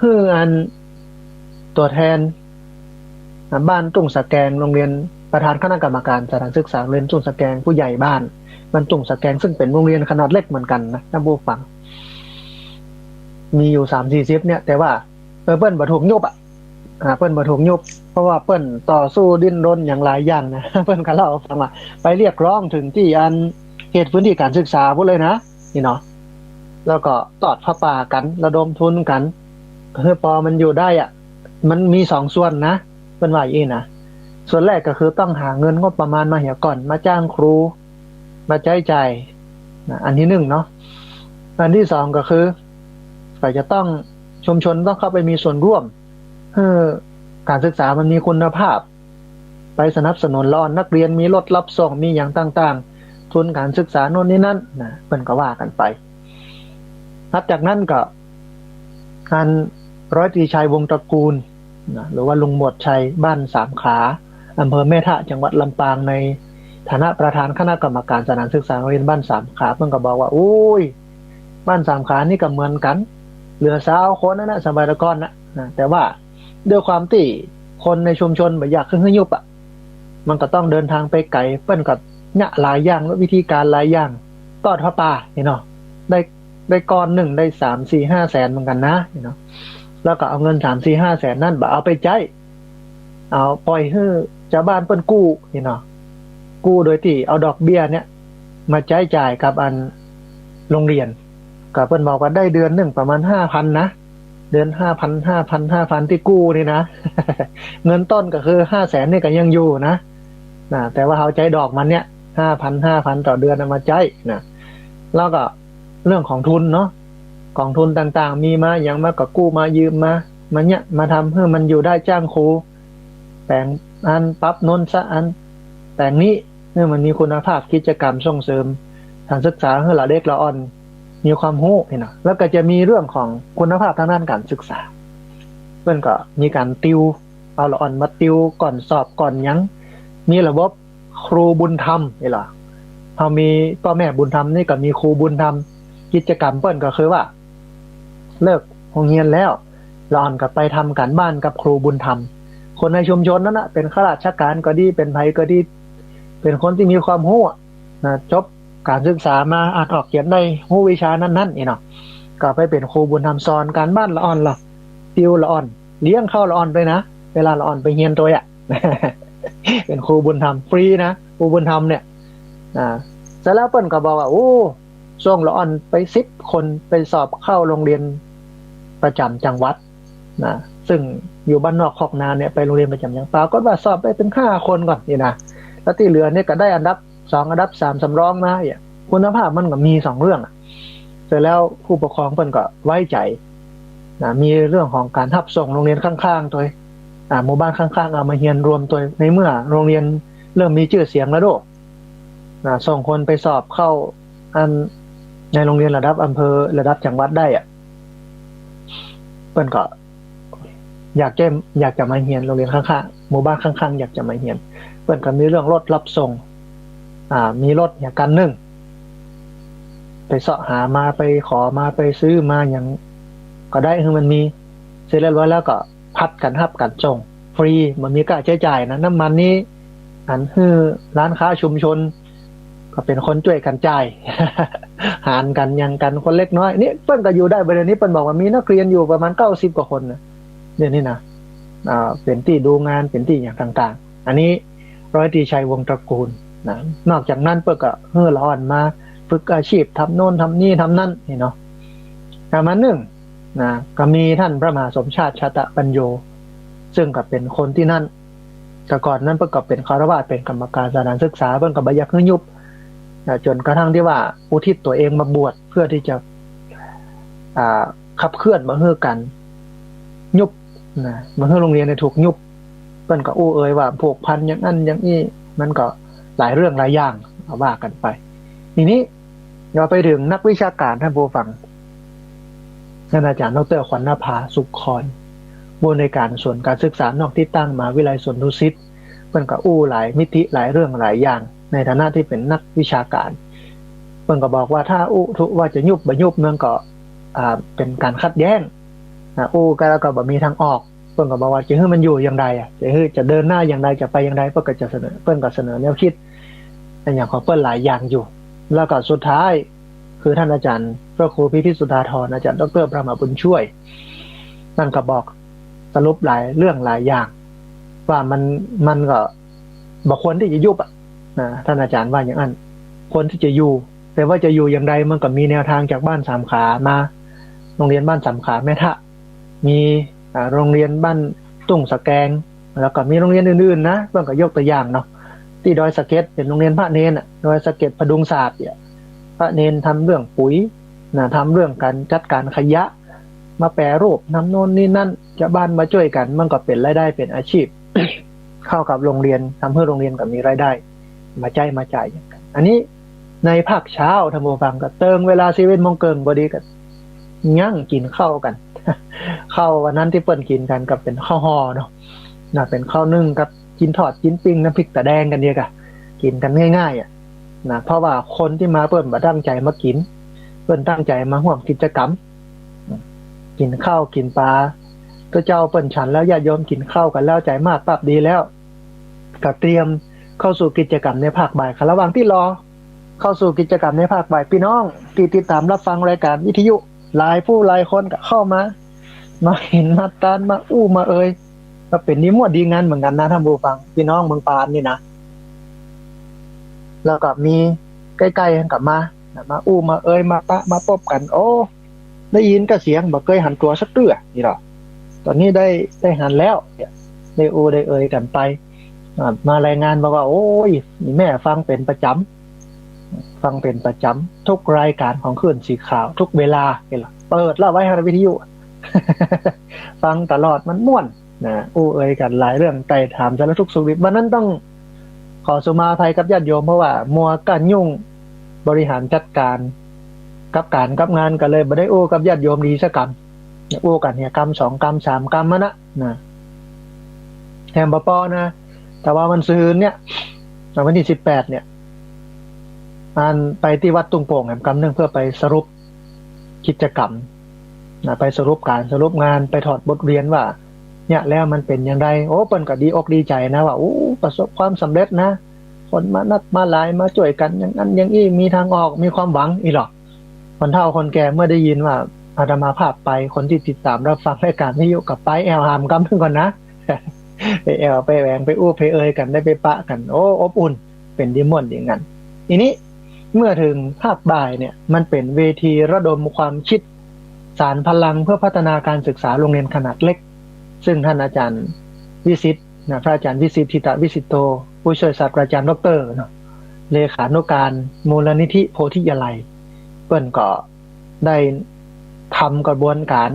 หื้ออันตั๋วแทน อ่า บ้านตุ้งสะแกง โรงเรียน ประธานคณะกรรมการสถานศึกษาโรงเรียนตุ้งสะแกง ผู้ใหญ่บ้านบ้านตุ้งสะแกง ซึ่งเป๋นโรงเรียนขนาดเล็กเหมือนกั๋นนะท่านผู้ฟัง มีอยู่สามสี่สิบเนี่ย แต่ว่า เออ เปิ้นบ่ถูกยุบอะ อ่า เปิ้นบ่ถูกยุบ เพราะว่าเปิ้นต่อสู้ดิ้นรนอย่างหลายอย่างนะ เปิ้นก็เล่าหื้อฟังว่า ไปเรียกร้องเถิงตี้อันเขตพื้นที่การศึกษาพู้นเลยนะ นี่เนาะ แล้วก็ตอดผ้าป่ากั๋น ระดมทุนกั๋น เพื่อปอมันอยู่ได้อะ มันมีสองส่วนนะ เปิ้นว่าอย่างนี้นะ ส่วนแรกก็คือต้องหาเงินงบประมาณมาเหียก่อน มาจ้างครู มาใจ๊จ่ายนะ อันตี้นึ่งเนาะ อันตี้สองก็คือ ก็จะต้อง ชุมชนต้องเข้าไปมีส่วนร่วม หื้อก๋านศึกษามันมีคุณภาพ ไปสนับสนุนละอ่อนนักเรียน มีรถฮับส่ง มีหยังต่างๆ ทุนก๋านศึกษาโน่นนี่นั่นนะ เปิ้นก็ว่ากั๋นไป นับจากนั้นก็ ท่านร้อยตรีชัย วงศ์ตระกูลนะ หรือว่าลุงหมวดชัย บ้านสามขา อำเภอแม่ทะ จังหวัดลำปาง ในฐานะประธานคณะกรรมการสถานศึกษาโรงเรียนบ้านสามขา เปิ้นก็บอกว่า โอ้ย บ้านสามขานี่ก็เหมือนกั๋น เหลือซาวคนนั่นนะ สมัยตะก่อนนะ นะ แต่ว่าด้วยความตี้คนในชุมชนบ่อยากหื้อยุบอะ มันก็ต้องเดินทางไปไก๋ เปิ้นก็เยียะหลายอย่าง วิธีก๋านหลายอย่าง ตอดผ้าป่า หั้นเนาะ ได้ ได้ก้อนนึ่งได้สามสี่ห้าแสนเหมือนกั๋นนะ หั้นเนาะ แล้วก็เอาเงินสามสี่ห้าแสนนั้นบ่เอาไปใจ๊ เอาป่อยหื้อจาวบ้านเปิ้นกู้ หั้นเนาะ กู้โดยตี้เอาดอกเบี้ยเนี่ย มาใจ๊จ่ายกับอันโรงเรียน ก็เปิ้นบอกว่าได้เดือนนึ่งประมาณห้าพันนะ เดือนห้าพัน ห้าพัน ห้าพัน ตี้กู้นี่นะ เงินต้นก็คือห้าแสนนี่ก็ยังอยู่นะ นะ แต่ว่าเฮาใจ๊ดอกมันเนี่ย ห้าพัน ห้าพัน ต่อเดือนเอามาใจ๊นะ แล้วก็เรื่องของทุนเนาะ กองทุนต่างๆ มีมาหยังมาก็กู้มายืมมา มาเยียะมาทำหื้อมันอยู่ได้ จ้างครู แป๋งอัน ปรับโน่นซะอัน แป๋งนี้ หื้อมันมีคุณภาพ กิจกรรมส่งเสริมก๋านศึกษาหื้อละเด็กละอ่อนมีความฮู้ หั้นเนาะ แล้วก็จะมีเรื่องของคุณภาพทางด้านก๋านศึกษา เปิ้นก็มีก๋านติว เอาละอ่อนมาติวก่อนสอบก่อนหยัง มีระบบครูบุญธรรม หั้นเนาะ เฮามีป้อแม่บุญธรรมนี่ก็มีครูบุญธรรม กิจกรรมเปิ้นก็คือว่า เลิกโฮงเฮียนแล้ว ละอ่อนก็ไปทำก๋านบ้านกับครูบุญธรรม คนในชุมชนนั้นนะ เป๋นข้าราชก๋านก็ดี เป๋นใผก็ดี เป๋นคนตี้มีความฮู้อะนะ จบก๋านศึกษามา อ่านออกเขียนได้ ฮู้วิชานั้นๆ หั้นเนาะ ก็ไปเป๋นครูบุญธรรม สอนก๋านบ้านละอ่อนละ ติวละอ่อน เลี้ยงข้าวละอ่อนตวยนะ เวลาละอ่อนไปเฮียนตวยอะ เป๋นครูบุญธรรม ฟรีนะ ครูบุญธรรมเนี่ย อ่า เสร็จแล้วเปิ้นก็บอกว่า โอ้ ส่งละอ่อนไปสิบคน ไปสอบเข้าโรงเรียนประจ๋ำจังหวัดนะ ซึ่งอยู่บ้านนอกคอกนาเนี่ย ไปโรงเรียนประจ๋ำจังหวัด ปรากฏว่าสอบได้เป๋นห้าคนก่อนนี่นะ แล้วตี้เหลือเนี่ยก็ได้อันดับสอง อันดับสาม สำรองมาเนี่ย คุณภาพมันก็มีสองเรื่องอะ เสร็จแล้วผู้ปกครองเปิ้นก็ไว้ใจ๋นะ มีเรื่องของก๋านฮับส่งโรงเรียนข้างๆ ตวย อ่า หมู่บ้านข้างๆ เอามาเฮียนรวมตวย ในเมื่อโรงเรียนเริ่มมีจื้อเสียงแล้วโด้ นะ ส่งคนไปสอบเข้าอัน ในโรงเรียนระดับอำเภอ ระดับจังหวัดได้อะ เปิ้นก็อยากจะ อยากจะมาเฮียนโรงเรียนข้างๆ หมู่บ้านข้างๆ อยากจะมาเฮียน เปิ้นก็มีเรื่องรถฮับส่ง อ่า มีรถเนี่ยคันนึ่ง ไปเซาะหามา ไปขอมา ไปซื้อมาหยังก็ได้ หื้อมันมี เสร็จเรียบร้อยแล้วก็ผัดกั๋นฮับกั๋นส่ง ฟรี บ่มีก้าใจ๊จ่ายนะ น้ำมันนี่ อันหื้อร้านค้าชุมชน ก็เป๋นคนจ้วยกั๋นจ่าย หารกั๋นหยังกั๋นคนเล็กน้อย นี่เปิ้นก็อยู่ได้ บ่าเดี่ยวนี้เปิ้นบอกว่ามีนักเรียนอยู่ประมาณเก้าสิบกว่าคนนะ เดี๋ยวนี้นะ อ่า เป๋นตี้ดูงาน เป๋นตี้หยังต่างๆ อันนี้ร้อยตรีชัย วงศ์ตระกูลนะ นอกจากนั้นเปิ้นก็หื้อละอ่อนมาฝึกอาชีพ ทำโน่นทำนี่ทำนั่นนี่เนาะ อ่า มานึ่งนะ ก็มีท่านพระมหาสมชาติ ชาตะปัญโญ ซึ่งก็เป๋นคนตี้นั่น แต่ก่อนนั้นเปิ้นก็เป๋นฆราวาส เป๋นกรรมการสถานศึกษา เปิ้นก็บ่อยากหื้อยุบนะ จ๋นกระทั่งตี้ว่าอุทิศตั๋วเองมาบวชเพื่อตี้จะ อ่า ขับเคลื่อนบ่หื้อก๋านยุบนะ บ่หื้อโรงเรียนเนี่ยถูกยุบ เปิ้นก็อู้เอ่ยว่าผูกพันอย่างอั้นอย่างอี้ มันก็หลายเรื่องหลายอย่าง ว่ากั๋นไป ทีนี้ เราไปเถิงนักวิชาก๋าน ท่านผู้ฟัง ท่านอาจ๋ารย์ ดอกเตอร์ ขวัญนภา สุขคอน ผู้อำนวยก๋านศูนย์ก๋านศึกษานอกตี้ตั้งมหาวิทยาลัยสวนดุสิต เปิ้นก็อู้หลายมิติหลายเรื่องหลายอย่าง ในฐานะตี้เป๋นนักวิชาก๋าน เปิ้นก็บอกว่าถ้าอู้ทุกว่าจะยุบบ่ยุบมันก็ อ่า เป๋นก๋านขัดแย้ง อ่า อู้กั๋นแล้วก็บ่มีตางออก เปิ้นก็บอกว่าจะหื้อมันอยู่อย่างใดอะ จะหื้อ จะเดินหน้าอย่างใด จะไปอย่างใด เปิ้นก็จะเสนอ เปิ้นก็เสนอแนวคิด อย่างของเปิ้นหลายอย่างอยู่ แล้วก็สุดท้าย คือท่านอาจ๋ารย์พระครูพิพิธสุธาธร อาจ๋ารย์ดอกเตอร์ พระมหาบุญช่วย นั่นก็บอกสรุปหลายเรื่องหลายอย่าง ว่ามัน มันก็บ่ควรตี้จะยุบอะนะ ท่านอาจ๋ารย์ว่าอย่างอั้น ควรตี้จะอยู่ แต่ว่าจะอยู่อย่างใด มันก็มีแนวตางจากบ้านสามขามา โรงเรียนบ้านสามขาแม่ทะ มี อ่า โรงเรียนบ้านตุ้งสะแกง แล้วก็มีโรงเรียนอื่นๆ นะ เปิ้นก็ยกตัวอย่างเนาะ ตี้ดอยสะเก็ดเป๋นโรงเรียนพระเณรน่ะ ดอยสะเก็ดผดุงศาสตร์เนี่ย พระเณรทำเรื่องปุ๋ยนะ ทำเรื่องการจัดการขยะ มาแปรรูป ทำโน่นนี่นั่น จาวบ้านมาจ้วยกั๋น มันก็เป๋นรายได้ เป๋นอาชีพ เข้ากับโรงเรียน ทำหื้อโรงเรียนก็มีรายได้ มาใจ๊มาจ่ายกั๋น อันนี้ในภาคเช้า ท่านผู้ฟัง ก็เติงเวลาสิบเอ็ดโมงเกิ่งพอดีก็ ยังกิ๋นข้าวกั๋น ข้าววันนั้นตี้เปิ้นกิ๋นกั๋นก็เป๋นข้าวห่อเนาะ นะ เป๋นข้าวนึ่งกับจิ๊นทอด จิ๊นปิ้ง น้ำพริกต๋าแดงกั๋นเดียวก่ะ กิ๋นกั๋นง่ายๆ อะ นะ เพราะว่าคนตี้มาเปิ้นบ่ตั้งใจ๋มากิ๋น เปิ้นตั้งใจ๋มาฮ่วมกิจกรรม กิ๋นข้าวกิ๋นป๋า ก็เจ้าเปิ้นฉันแล้ว ญาติโยมกิ๋นข้าวกั๋นแล้ว ใจ๋มากปั๊บดีแล้ว ก็เตรียมเข้าสู่กิจกรรมในภาคบ่าย ค่ะ ระหว่างตี้รอเข้าสู่กิจกรรมในภาคบ่าย ปี้น้องตี้ติดต๋ามรับฟังรายก๋านวิทยุ หลายผู้หลายคนก็เข้ามา มาเห็นมาตาน มาอู้มาเอ่ย ก็เป๋นดีม่วนดีงันเหมือนกั๋นนะ ท่านผู้ฟัง ปี้น้องเมืองปานนี่นะ แล้วก็มีใก้ๆ กั๋นก็มา นะ มาอู้มาเอ่ย มาปะมาปบกั๋น โอ้ ได้ยินก็เสียง บ่เกยหันตั๋วสักเตื้อ นี่เนาะ ต๋อนนี้ได้ ได้หันแล้วเนี่ย ได้อู้ได้เอ่ยกั๋นไป อ่า มารายงานบอกว่า โอ้ย นี่แม่ฟังเป๋นประจ๋ำ ฟังเป๋นประจ๋ำ ทุกรายก๋านของคลื่นสีขาว ทุกเวลา นี่เนาะ เปิดแล้วไว้หั้นวิทยุ ฟังตลอด มันม่วน นะ อู้เอ่ยกั๋นหลายเรื่อง ไต่ถามสารทุกข์สุขดิบ วันนั้นต้องขอสุมาอภัยกับญาติโยม เพราะว่ามัวก้ายุ่งบริหารจัดก๋านกับก๋านกับงาน ก็เลยบ่ได้อู้กับญาติโยมดีสักกำ อู้กั๋นเนี่ย กำสองกำสามกำมานะ นะ แถมบ่ปอนะ แต่ว่าวันซืนเนี่ย วันตี้สิบแปดเนี่ย อันไปตี้วัดตุ้งโป่งแหมกำนึ่ง เพื่อไปสรุปกิจกรรม นะ ไปสรุปก๋านสรุปงาน ไปถอดบทเรียนว่า เนี่ยแล้วมันเป๋นอย่างใด โอ้ เปิ้นก็ดีอกดีใจ๋นะ ว่า โอ้ ประสบความสำเร็จนะ คนมานักมาหลาย มาจ้วยกั๋นอย่างนั้นอย่างอี้ มีตางออก มีความหวัง อี้หรอ คนเฒ่าคนแก่เมื่อได้ยินว่าอาตมาภาพไป คนตี้ติดต๋ามรับฟังรายก๋านวิทยุก็ไปแอ่วหามกำนึ่งก่อนนะ ไปแอ่วไปแหวง ไปอู้ไปเอ่ยกั๋น ได้ไปปะกั๋น โอ้ อบอุ่น เป๋นดีม่วนดีงัน ทีนี้เมื่อเถิงภาคบ่ายเนี่ย มันเป๋นเวทีระดมความคิด สานพลังเพื่อพัฒนาการศึกษาโรงเรียนขนาดเล็ก ซึ่งท่านอาจ๋ารย์วิสิทธิ์นะ พระอาจ๋ารย์วิสิทธิ์ ธิตวิสิทโธ ผู้ช่วยศาสตราจ๋ารย์ด็อกเตอร์เนาะ เลขานุการมูลนิธิโพธิยาลัย เปิ้นก็ได้ทำกระบวนก๋าน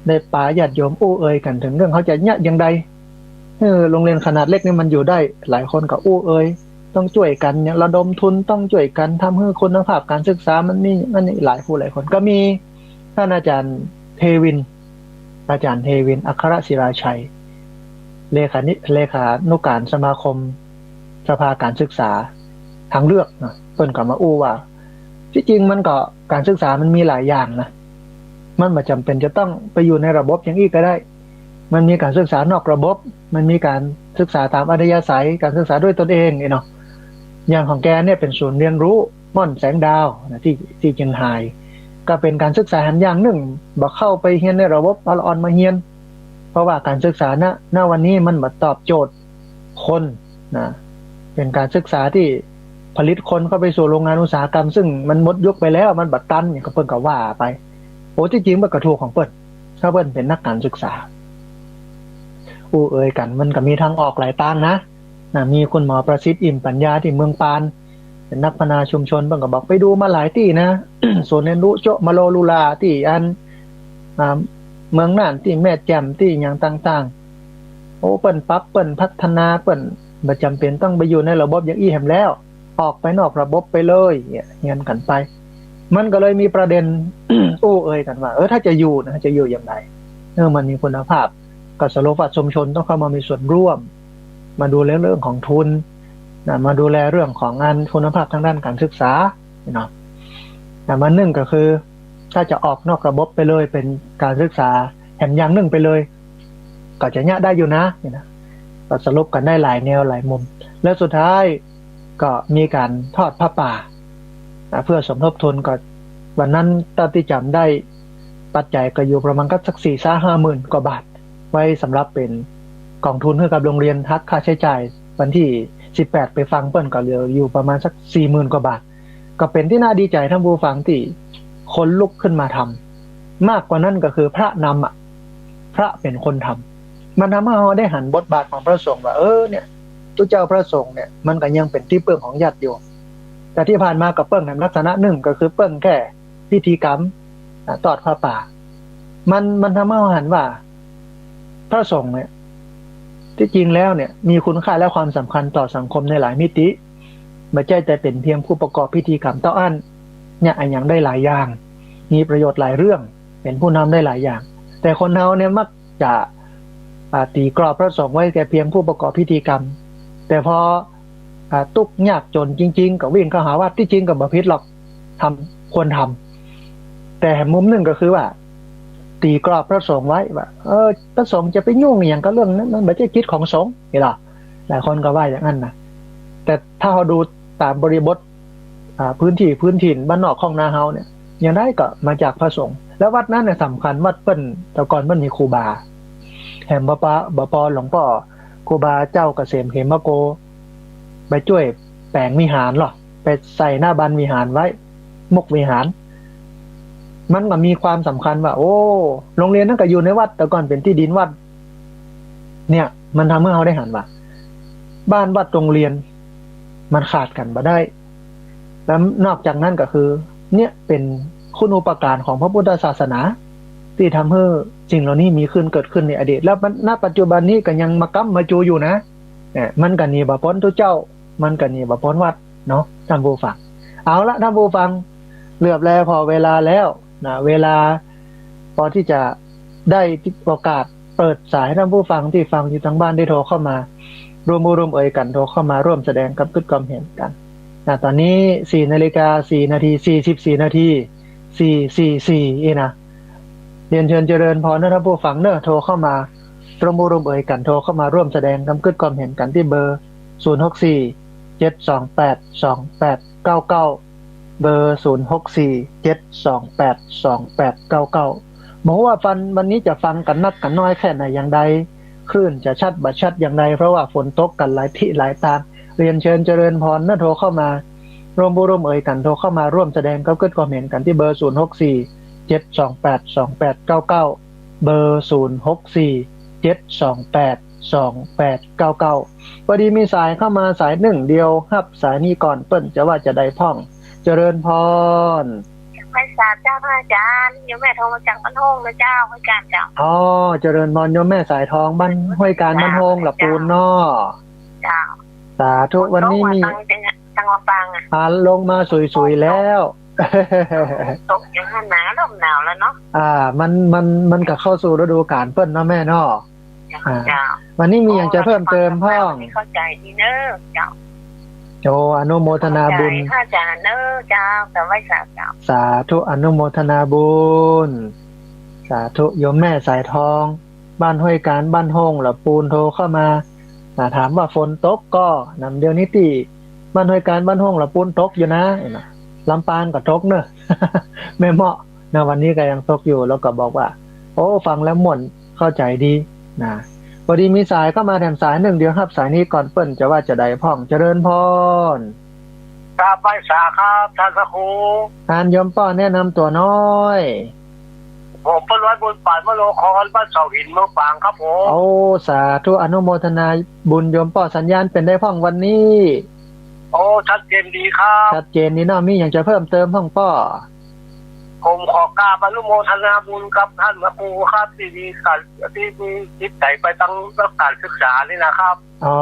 ได้ปาญาติโยมอู้เอ่ยกั๋นเถิงเรื่องเขาจะเยียะอย่างใด เออ โรงเรียนขนาดเล็กนี่มันอยู่ได้ หลายคนก็อู้เอ่ย ต้องจ้วยกั๋นเนี่ย ระดมทุน ต้องจ้วยกั๋นทำหื้อคุณภาพก๋านศึกษามันมี มันมีหลายผู้หลายคน ก็มีท่านอาจ๋ารย์เทวิน อาจ๋ารย์เทวิน อัครศิลาชัย เลขานิ เลขานุการสมาคมสภาก๋านศึกษาทางเลือกนะ เปิ้นก็มาอู้ว่า ตี้จริงมันก็ ก๋านศึกษามันมีหลายอย่างนะ มันบ่จ๋ำเป๋นจะต้องไปอยู่ในระบบอย่างอี้ก็ได้ มันมีก๋านศึกษานอกระบบ มันมีก๋านศึกษาต๋ามอัธยาศัย ก๋านศึกษาด้วยตนเองนี่เนาะ อย่างของแกเนี่ยเป๋นศูนย์เรียนรู้ม่อนแสงดาวนะ ตี้ ตี้เจียงฮาย ก็เป๋นก๋านศึกษาแหมอย่างนึ่ง บ่เข้าไปเฮียนในระบบ เอาละอ่อนมาเฮียน เพราะว่าก๋านศึกษา ณ ณ วันนี้มันบ่ตอบโจทย์คนนะ เป๋นก๋านศึกษาตี้ผลิตคนเข้าไปสู่โรงงานอุตสาหกรรม ซึ่งมันหมดยุคไปแล้ว มันบ่ตัน อย่างก็เปิ้นก็ว่าไป โอ้ ตี้จริงมันก็ถูกของเปิ้น ถ้าเปิ้นเป๋นนักก๋านศึกษา อู้เอ่ยกั๋น มันก็มีตางออกหลายตางนะ นะ มีคุณหมอประสิทธิ์ อิ่มปัญญา ตี้เมืองปาน เป๋นนักพัฒนาชุมชน เปิ้นก็บอกไปดูมาหลายตี้นะ ศูนย์เรียนรู้โจ๊ะมะโลลูลา ตี้อัน อ่า เมืองน่าน ตี้แม่แจ่ม ตี้อย่างต่างๆ โอ้ เปิ้นปรับ เปิ้นพัฒนา เปิ้นบ่จ๋ำเป๋นต้องไปอยู่ในระบบอย่างอี้แหมแล้ว ออกไปนอกระบบไปเลยเนี่ย เฮียนกั๋นไป มันก็เลยมีประเด็น อู้เอ่ยกั๋นว่า เออ ถ้าจะอยู่นะ จะอยู่อย่างไร เออ มันมีคุณภาพ ก็สรุปว่าชุมชนต้องเข้ามามีส่วนร่วม มาดูแลเรื่องของทุนนะ มาดูแลเรื่องของงานคุณภาพทางด้านการศึกษาเนาะ แต่มานึ่งก็คือ ถ้าจะออกนอกระบบไปเลย เป๋นการศึกษาแหมอย่างนึ่งไปเลย ก็จะเยียะได้อยู่นะ นี่นะ ก็สรุปกั๋นได้หลายแนวหลายมุม แล้วสุดท้ายก็มีก๋านทอดผ้าป่า อ่ะ เพื่อสมทบทุน ก็วันนั้นเต้าตี้จ๋ำได้ ปัจจัยก็อยู่ประมาณก็สักสี่ห้าหมื่นกว่าบาท ไว้สำหรับเป๋นก๋องทุนหื้อกับโรงเรียน หักค่าใจ๊จ่าย วันตี้สิบแปดไปฟังเปิ้นก็เหลืออยู่ประมาณสักสี่หมื่นกว่าบาท ก็เป๋นตี้น่าดีใจ๋ ท่านผู้ฟัง ตี้คนลุกขึ้นมาทำ มากกว่านั้นก็คือพระนำอะ พระเป๋นคนทำ มันทำหื้อเฮาได้หันบทบาทของพระสงฆ์ว่า เออ เนี่ย ตุ๊เจ้าพระสงฆ์เนี่ย มันก็ยังเป๋นตี้เปิ้งของญาติโยม แต่ตี้ผ่านมาก็เปิ้งในลักษณะนึ่ง ก็คือเปิ้งแค่พิธีกรรม อ่า ตอดผ้าป่า มัน มันทำหื้อเฮาหันว่า พระสงฆ์เนี่ย ตี้จริงแล้วเนี่ย มีคุณค่าและความสำคัญต่อสังคมในหลายมิติ บ่ใจ้แต่เป๋นเพียงผู้ประกอบพิธีกรรมเต้าอั้น เนี่ย อะหยังได้หลายอย่าง มีประโยชน์หลายเรื่อง เป๋นผู้นำได้หลายอย่าง แต่คนเฮาเนี่ยมักจะ อ่า ตี๋กรอบพระสงฆ์ไว้แต่เพียงผู้ประกอบพิธีกรรม แต่พอ อ่า ตุ๊กข์ยากจ๋นจริงๆ ก็วิ่งเข้าหาวัด ตี้จริงก็บ่ผิดหรอก ทำ ควรทำ แต่มุมนึ่งก็คือว่า ตี๋กรอบพระสงฆ์ไว้ว่า เออ พระสงฆ์จะไปยุ่งอะหยังกับเรื่องนั้น มันบ่ใจ้กิจของสงฆ์ นี่ล่ะ หลายคนก็ว่าอย่างนั้นนะ แต่ถ้าเฮาดูต๋ามบริบท อ่า พื้นตี้ พื้นถิ่นบ้านนอกของนาเฮาเนี่ย อย่างใดก็มาจากพระสงฆ์ แล้ววัดนั้นเนี่ยสำคัญ วัดเปิ้น แต่ก่อนเปิ้นมีครูบา แหมบ่ปอ บ่ปอหลวงป้อครูบาเจ้าเกษมเขมโก ไปจ้วยแป๋งวิหารลอ ไปใส่หน้าบันวิหารไว้ มุกวิหาร มันก็มีความสำคัญว่า โอ้ โรงเรียนนั้นก็อยู่ในวัด แต่ก่อนเป๋นตี้ดินวัด เนี่ย มันทำหื้อเฮาได้หันว่า บ้านวัดโรงเรียน มันขาดกั๋นบ่ได้ แล้วนอกจากนั้นก็คือ เนี่ยเป๋นคุณูปการของพระพุทธศาสนา ตี้ทำหื้อสิ่งเหล่านี้มีขึ้น เกิดขึ้นในอดีต แล้วมัน ณ ปัจจุบันนี้ก็ยังมาก๊ำมาจูอยู่นะ เนี่ย มันก็หนีบ่ป๊นตุ๊เจ้า มันก็หนีบ่ป๊นวัดเนาะ ท่านผู้ฟัง เอาละ ท่านผู้ฟัง เหลือบแลผ่อเวลาแล้วนะ เวลาพอตี้จะได้โอกาสเปิดสายให้ท่านผู้ฟังตี้ฟังอยู่ตางบ้านได้โทรเข้ามา ร่วมอู้ร่วมเอยกั๋นโทรเข้ามาร่วมแสดงความกึ๊ดความเห็นกั๋นนะ ต๋อนนี้สี่นาฬิกาสี่นาที สี่สิบสี่นาที สี่สี่สี่ อี้นะ เรียนเชิญเจริญพรนะท่านผู้ฟังเนาะ โทรเข้ามาร่วมอู้ร่วมเอยกั๋น โทรเข้ามาร่วมแสดงความกึ๊ดความเห็นกั๋นตี้เบอร์ ศูนย์หกสี่ เจ็ดสองแปด สองแปดเก้าเก้า เบอร์ ศูนย์หกสี่ เจ็ดสองแปด สองแปดเก้าเก้า บ่ฮู้ว่าฟัง วันนี้จะฟังกั๋นนักกั๋นน้อยแค่ไหนอย่างใด คลื่นจะชัดบ่ชัดอย่างใด เพราะว่าฝนตกกั๋นหลายตี้หลายตาง เรียนเชิญเจริญพรเนาะ โทรเข้ามาร่วมอู้ร่วมเอยกั๋น โทรเข้ามาร่วมแสดงความกึ๊ดความเห็นกั๋นตี้เบอร์ ศูนย์หกสี่ เจ็ดสองแปด สองแปดเก้าเก้า เบอร์ ศูนย์หกสี่ เจ็ดสองแปด สองแปดเก้าเก้า พอดีมีสายเข้ามาสายนึ่ง เดี๋ยวฮับสายนี้ก่อน เปิ้นจะว่าจะใดพ่อง เจริญพร ไหว้สาเจ้าพระอาจ๋ารย์ โยมแม่โทรมาจากบ้านโฮ่งนะเจ้า ห้วยก๋านเจ้า อ๋อ เจริญพรโยมแม่สายทอง บ้านห้วยก๋าน บ้านโฮ่ง ละปูนเนาะ เจ้า สาธุ วันนี้มี ตางลำปางอะ อ่า ลงมาสุยๆ แล้ว ตกอย่างนั้นหนาว เริ่มหนาวแล้วเนาะ อ่า มัน มัน มันก็เข้าสู่ฤดูกาลเปิ้นเนาะแม่เนาะ เจ้า อ่า เจ้า วันนี้มีหยังจะเพิ่มเติมพ่อง เข้าใจ๋ดีเน้อเจ้า โอ้ อนุโมทนาบุญ เข้าใจ๋พระอาจ๋ารย์เน้อเจ้า แต่ไหว้สาเจ้า สาธุ อนุโมทนาบุญ สาธุ โยมแม่สายทอง บ้านห้วยก๋าน บ้านโฮ่ง ละปูน โทรเข้ามา อ่า ถามว่าฝนตกก่อ นำเดี๋ยวนี้ตี้บ้านห้วยก๋าน บ้านโฮ่ง ละปูนตกอยู่นะ ลำปางก็ตกเนอะ แม่เมาะนะ วันนี้ก็ยังตกอยู่ แล้วก็บอกว่า โอ้ ฟังแล้วม่วน เข้าใจ๋ดีนะ พอดีมีสายเข้ามาแถมสายนึ่ง เดี๋ยวฮับสายนี้ก่อน เปิ้นจะว่าจะใดพ่อง เจริญพร ครับ ไหว้สาครับ ท่านพระครู อันโยมป้อแนะนำตั๋วหน้อย ผมป้อน้อย บุญปาน มโนคร บ้านเสาหิน เมืองฝางครับผม โอ้ สาธุ อนุโมทนาบุญโยมป้อ สัญญาณเป๋นใดพ่องวันนี้ โอ้ ชัดเจนดีครับ ชัดเจนดีเนาะ มีหยังจะเพิ่มเติมพ่องป้อ ผมขอกราบอนุโมทนาบุญกับท่านพระครูครับ ตี้มีก๋าน ตี้มีจิตใจ๋ไปตางก๋านศึกษานี่นะครับ อ๋อ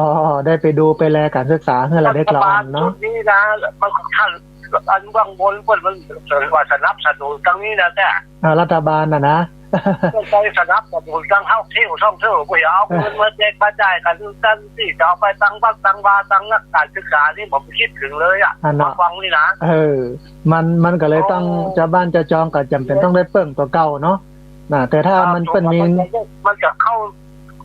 ได้ไปดูไปแลก๋านศึกษาหื้อละเด็กละอ่อนเนาะ รัฐบาลชุดนี้นะ มัน ท่าน อันเบื้องบนเปิ้นมันว่าสนับสนุนตางนี้นะแต๊ อ่า รัฐบาลน่ะนะ เปิ้นไปสนับสนุนตางเฮาเที่ยวท่องเที่ยว บ่อยากเอาเงินมาแจกมาจ่ายกั๋น ตางตี้จะเอาไปตางวัดตางวา ตางก๋านศึกษานี่ผมบ่คิดเถิงเลยอะ อ่ะเนาะ มาฟังนี่นะ เออ มัน มันก็เลยต้อง โอ้ จาวบ้านจาวจองก็จ๋ำเป๋นต้องได้เปิ้งตั๋วเก่าเนาะ นะ แต่ถ้ามัน ครับ เปิ้นมี มันจะ มันจะเข้า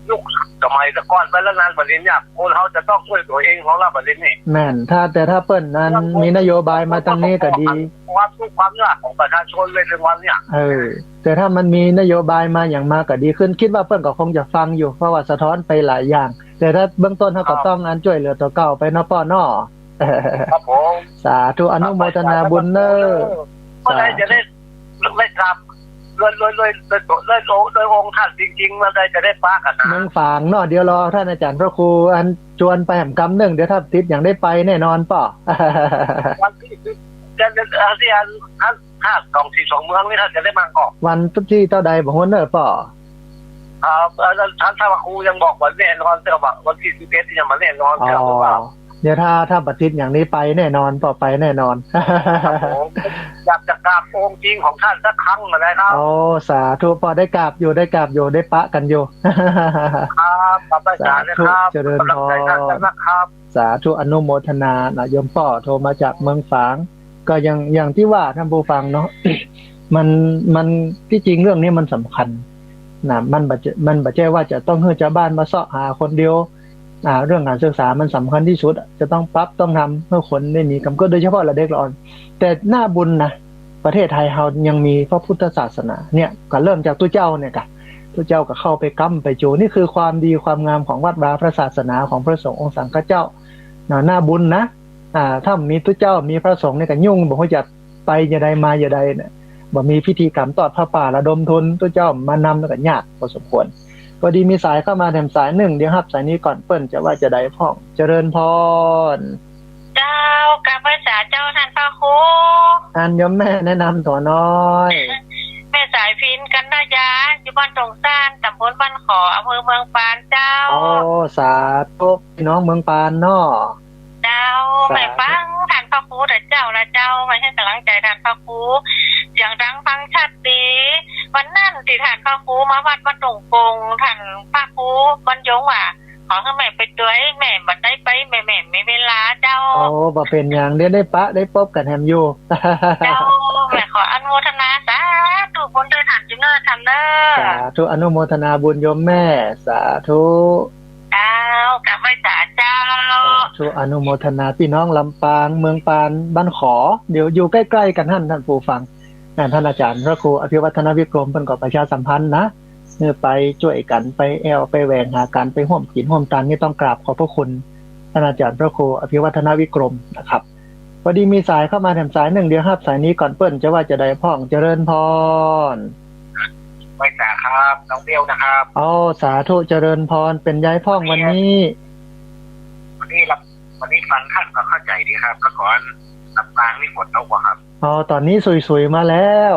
ยุคสมัยแต่ก่อนไปแล้วนั้น บัดนี้เนี่ย คนเฮาจะต้องจ้วยตั๋วเองของละบัดนี้นี่ แม่น ถ้า แต่ถ้าเปิ้นนั้นมีนโยบายมาตางนี้ก็ดี ความทุกข์ความยากของประชาชนเลยถึงวันเนี่ย เออ แต่ถ้ามันมีนโยบายมาหยังมาก็ดีขึ้น คิดว่าเปิ้นก็คงจะฟังอยู่ เพราะว่าสะท้อนไปหลายอย่าง แต่ถ้าเบื้องต้นเฮาก็ ครับ ต้องอันจ้วยเหลือตั๋วเก่าไปเนาะป้อเนาะ ครับผม สาธุ อนุโมทนาบุญเน้อ เมื่อใดจะได้ สาธุ ได้กราบ โดย โดย โดย โดย โดยองค์ โดยองค์ท่านจริงๆ มันได้ จะได้ปะกั๋นนะ เมืองฝางเนาะ เดี๋ยวรอต้านอาจ๋ารย์พระครูอันจวนไปแหมกำนึ่ง เดี๋ยวถ้าติดหยังได้ไปแน่นอนป้อ วันตี้สิบ จะ จะ อันตี้อัน อัน ถ้าสองตี้สองเมืองนี่ท่านจะได้มาก่อ วันตี้เต้าใดบ่ฮู้เน่อป้อ อ่า เอ่อ ท่าน ท่านพระครูยังบอกวันแน่นอน แต่ว่าวันตี้สิบเอ็ดนี่ยังบ่แน่นอน อ๋อ เจ้า ว่า เดี๋ยวถ้า ถ้าบ่ติดหยังนี้ไปแน่นอนป้อ ไปแน่นอน ครับผม อยากจะกราบองค์จริงของท่านสักครั้งนะครับ โอ้ สาธุป้อ ได้กราบอยู่ ได้กราบอยู่ ได้ปะกั๋นอยู่ ครับ ขอบพระคุณนะครับ สาธุ เจริญพร กำลังใจท่านนะครับ สาธุ อนุโมทนานะ โยมป้อโทรมาจากเมืองฝาง ก็อย่าง อย่างตี้ว่าต้านผู้ฟังเนาะ มัน มัน ตี้จริงเรื่องนี้มันสำคัญนะ มันบ่ใจ้ มันบ่ใจ้ว่าจะต้องหื้อจาวบ้านมาเซาะหาคนเดียว อ่า เรื่องก๋านศึกษามันสำคัญตี้สุดอะ จะต้องปรับต้องทำหื้อคนได้มีกำเกิด โดยเฉพาะละเด็กละอ่อน แต่น่าบุญนะ ประเทศไทยเฮายังมีพระพุทธศาสนา เนี่ย ก็เริ่มจากตุ๊เจ้าเนี่ยก่ะ ตุ๊เจ้าก็เข้าไปกำไปจู นี่คือความดีความงามของวัดวาพระศาสนาของพระสงฆ์องค์สังฆเจ้า น่า น่าบุญนะ อ่า ถ้าบ่มีตุ๊เจ้า มีพระสงฆ์นี่ก็ยุ่ง บ่ฮู้จักไปจะใดมาจะใดเนี่ย บ่มีพิธีกรรมตอดผ้าป่าระดมทุน ตุ๊เจ้ามานำแล้วก็ยากพอสมควร พอดีมีสายเข้ามาแถมสายนึ่ง เดี๋ยวฮับสายนี้ก่อน เปิ้นจะว่าจะใดพ่อง เจริญพร เจ้า กราบไหว้สาเจ้าต้านพระครู อันโยมแม่แนะนำตั๋วน้อย แม่สายพิณ กัณยา อยู่บ้านตงซ่าน ต๋ำบลบ้านขอ อำเภอเมืองปานเจ้า โอ้ สาธุ พี่น้องเมืองปานเนาะ เจ้า สาธุ แม่ฟังต้านพระครูแต่เจ้าละเจ้า มาหื้อกำลังใจ๋ต้านพระครู เสียงดังฟังชัดดี วันนั้นตี้ต้านพระครูมาวัดบ้านตงกง ต้านพระครูบรรยงว่า ขอหื้อแม่ไปตวย แม่บ่ได้ไป แม่ แม่บ่มีเวลาเจ้า โอ้ บ่เป๋นหยัง เดี๋ยวได้ปะได้ปบกั๋นแหมอยู่ เจ้า แม่ขออนุโมทนาสาธุบุญตวยต้านจุ๊เน่อต้านเน่อ สาธุ อนุโมทนาบุญโยมแม่ สาธุ เจ้า กราบไหว้สาเจ้า สาธุ อนุโมทนา พี่น้องลำปาง เมืองปาน บ้านขอ เดี๋ยวอยู่ใก้ๆ กั๋นหั้น ต้านผู้ฟัง อ่า ต้านอาจ๋ารย์พระครูอภิวัฒนวิกรมเปิ้นก็ประชาสัมพันธ์นะ เออ ไปจ้วยกั๋น ไปแอ่ว ไปแหว่งหากั๋น ไปฮ่วมกิ๋นฮ่วมตาน นี่ต้องกราบขอบพระคุณต้านอาจ๋ารย์พระครูอภิวัฒนวิกรมนะครับ พอดีมีสายเข้ามาแถมสายนึ่ง เดี๋ยวฮับสายนี้ก่อน เปิ้นจะว่าจะใดพ่อง เจริญพร ไหว้สาครับ น้องเบลนะครับ อ๋อ สาธุ เจริญพร เป๋นใยพ่องวันนี้ วันนี้รับ วันนี้ฟังต้านก็เข้าใจ๋ดีครับ เมื่อก่อนลำปางนี่ฝนตกบ่ครับ อ๋อ ต๋อนนี้สุยๆ มาแล้ว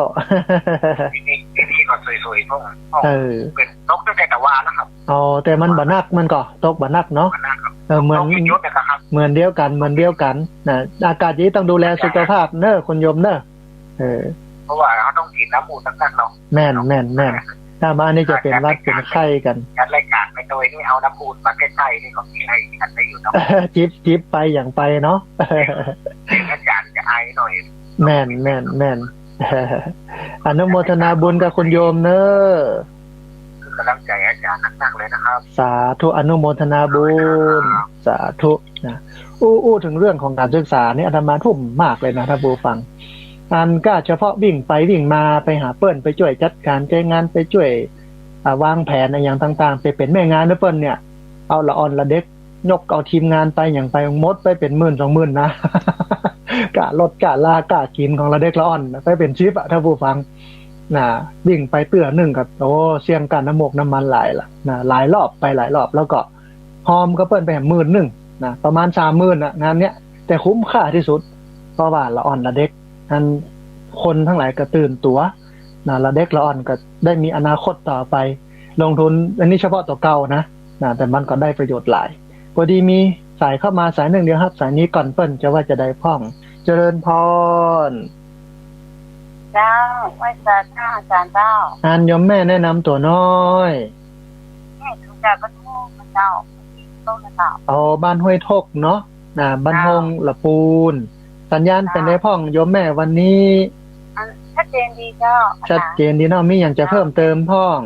ตี้นี่ ตี้นี่ก็สุยๆ พ่อง พ่อง เออ เป๋นตกตั้งแต่ตะวาแล้วครับ อ๋อ แต่มันบ่หนัก มันก็ตกบ่หนักเนาะ บ่หนักครับ เออ เหมือน ตกหยุดๆ นะครับ เหมือนเดียวกั๋น เหมือนเดียวกั๋นนะ อากาศอย่างนี้ต้องดูแลสุขภาพเน่อ คุณโยมเน่อ เออ เพราะว่าเฮาต้องกิ๋นน้ำอุ่นนักๆ เนาะ แม่น แม่น แม่น ถ้าบ่อั้นนี่จะเป๋นหวัดเป๋นไข้กั๋น จัดรายก๋านไปโดยนี่เอาน้ำอุ่นมาใก้ๆ นี่ก็มีอะไรกันได้อยู่เนาะ จิบ จิบไปหยังไปเนาะ เดี๋ยวอาจ๋ารย์จะไอหน่อย แม่น แม่น แม่น อนุโมทนาบุญกับคุณโยมเน่อ คือกำลังใจ๋อาจ๋ารย์นักๆ เลยนะครับ สาธุ อนุโมทนาบุญ สาธุนะ อู้ อู้เถิงเรื่องของก๋านศึกษานี่ อาตมาทุ่มมากเลยนะ ต้านผู้ฟัง อันก้าเฉพาะวิ่งไปวิ่งมา ไปหาเปิ้น ไปจ้วยจัดก๋านใจ๊งาน ไปจ้วย อ่า วางแผนอะหยังต่างๆ ไปเป๋นแม่งานหื้อเปิ้นเนี่ย เอาละอ่อนละเด็ก ยกเอาทีมงานไปหยังไป หมดไปเป๋นหมื่นสองหมื่นนะ ก้ารถก้าลาก้ากิ๋นของละเด็กละอ่อน ไปเป๋นสิบอะ ต้านผู้ฟัง นะ วิ่งไปเตื้อนึ่งก็ โอ้ เสี้ยงก้าน้ำมกน้ำมันหลายละ นะ หลายรอบ ไปหลายรอบ แล้วก็ฮอมกับเปิ้นไปหมื่นนึ่งนะ ประมาณสามหมื่นอะ งานเนี้ย แต่คุ้มค่าตี้สุด เพราะว่าละอ่อนละเด็ก อันคนตังหลายก็ตื่นตั๋วนะ ละเด็กละอ่อนก็ได้มีอนาคตต่อไป ลงทุน อันนี้เฉพาะตั๋วเก่านะ นะ แต่มันก็ได้ประโยชน์หลาย พอดีมีสายเข้ามาสายนึ่ง เดี๋ยวฮับสายนี้ก่อน เปิ้นจะว่าจะใดพ่อง เจริญพร เจ้า ไหว้สาเจ้า อาจ๋ารย์เจ้า อันโยมแม่แนะนำตั๋วน้อย แม่ถูกจากบ้านโฮกเจ้า ที่ต้นเจ้า อ๋อ บ้านห้วยทกเนาะ นะ บ้านโฮก เจ้า ละปูน สัญญาณเป๋นใดพ่อง เจ้า โยมแม่วันนี้ อันชัดเจนดีเจ้า ชัดเจนดีเนาะ มีหยังจะเพิ่มเติมพ่อง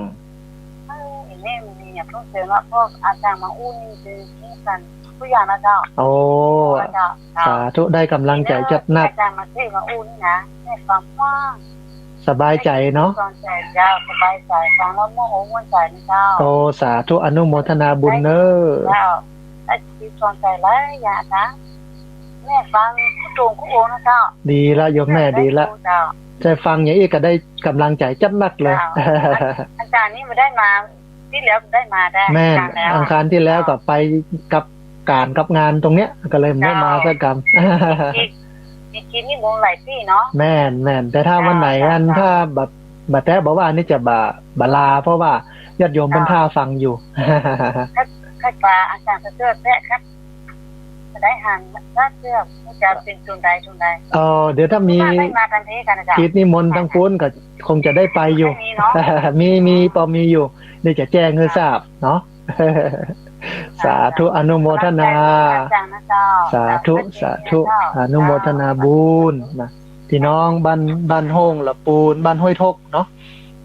เออ แม่บ่มีหยังเพิ่มเติมละ พวกอาจ๋ารย์มาอู้นี่คือ มีกั๋นกู้อย่างนะเจ้า โอ้ เจ้า เจ้า สาธุ ได้ก๋ำลังใจ๋จัดหนัก อาจ๋ารย์มาเทศน์มาอู้นี่นะ แม่ฟังว่าง สบายใจ๋เนาะ สบายใจ๋เจ้า สบายใจ๋ ฟังแล้วม่วนอกม่วนใจ๋นะเจ้า โอ้ สาธุ อนุโมทนาบุญเน่อ เจ้า ได้จิตสบายใจ๋หลายอย่างนะ แม่ฟังกู้ตรงกู้องค์นะเจ้า ดีละโยมแม่ ดีละ เจ้า ได้ฟังอย่างอี้ก็ได้ก๋ำลังใจ๋จัดหนักเลย เจ้า อาจ๋ารย์นี่บ่ได้มา ตี้แล้วได้มาได้ แม่น อังคารแล้ว อังคารตี้แล้วก็ไปกับก๋านกับงานตรงเนี้ย ก็เลยบ่ได้มาสักกำ เจ้า มีกิจ มีกิจนิมนต์หลายตี้เนาะ แม่น แม่น แต่ถ้าวันไหน เจ้า อัน เจ้า ถ้าแบบ บ่แต๊บ่ว่านี่จะบ่ บ่ลา เพราะว่าญาติโยมเปิ้น เจ้า ท่าฟังอยู่ ครับ ครับ ว่าอาจ๋ารย์เสื้อแซะครับ ได้หันว่าเสื้อจะเป๋นตรงใดตรงใด เออ เดี๋ยวถ้ามี ไม่มากันเทกันนะจ๊ะ กิจนิมนต์ตางปู๊นก็คงจะได้ไปอยู่ มีเนาะ มี มี ปอมีอยู่ เดี๋ยวจะแจ้งหื้อทราบเนาะ สาธุ อนุโมทนา สาธุ สาธุ อนุโมทนาบุญนะ พี่น้องบ้าน บ้านโฮ่งละปูน บ้านห้วยทกเนาะ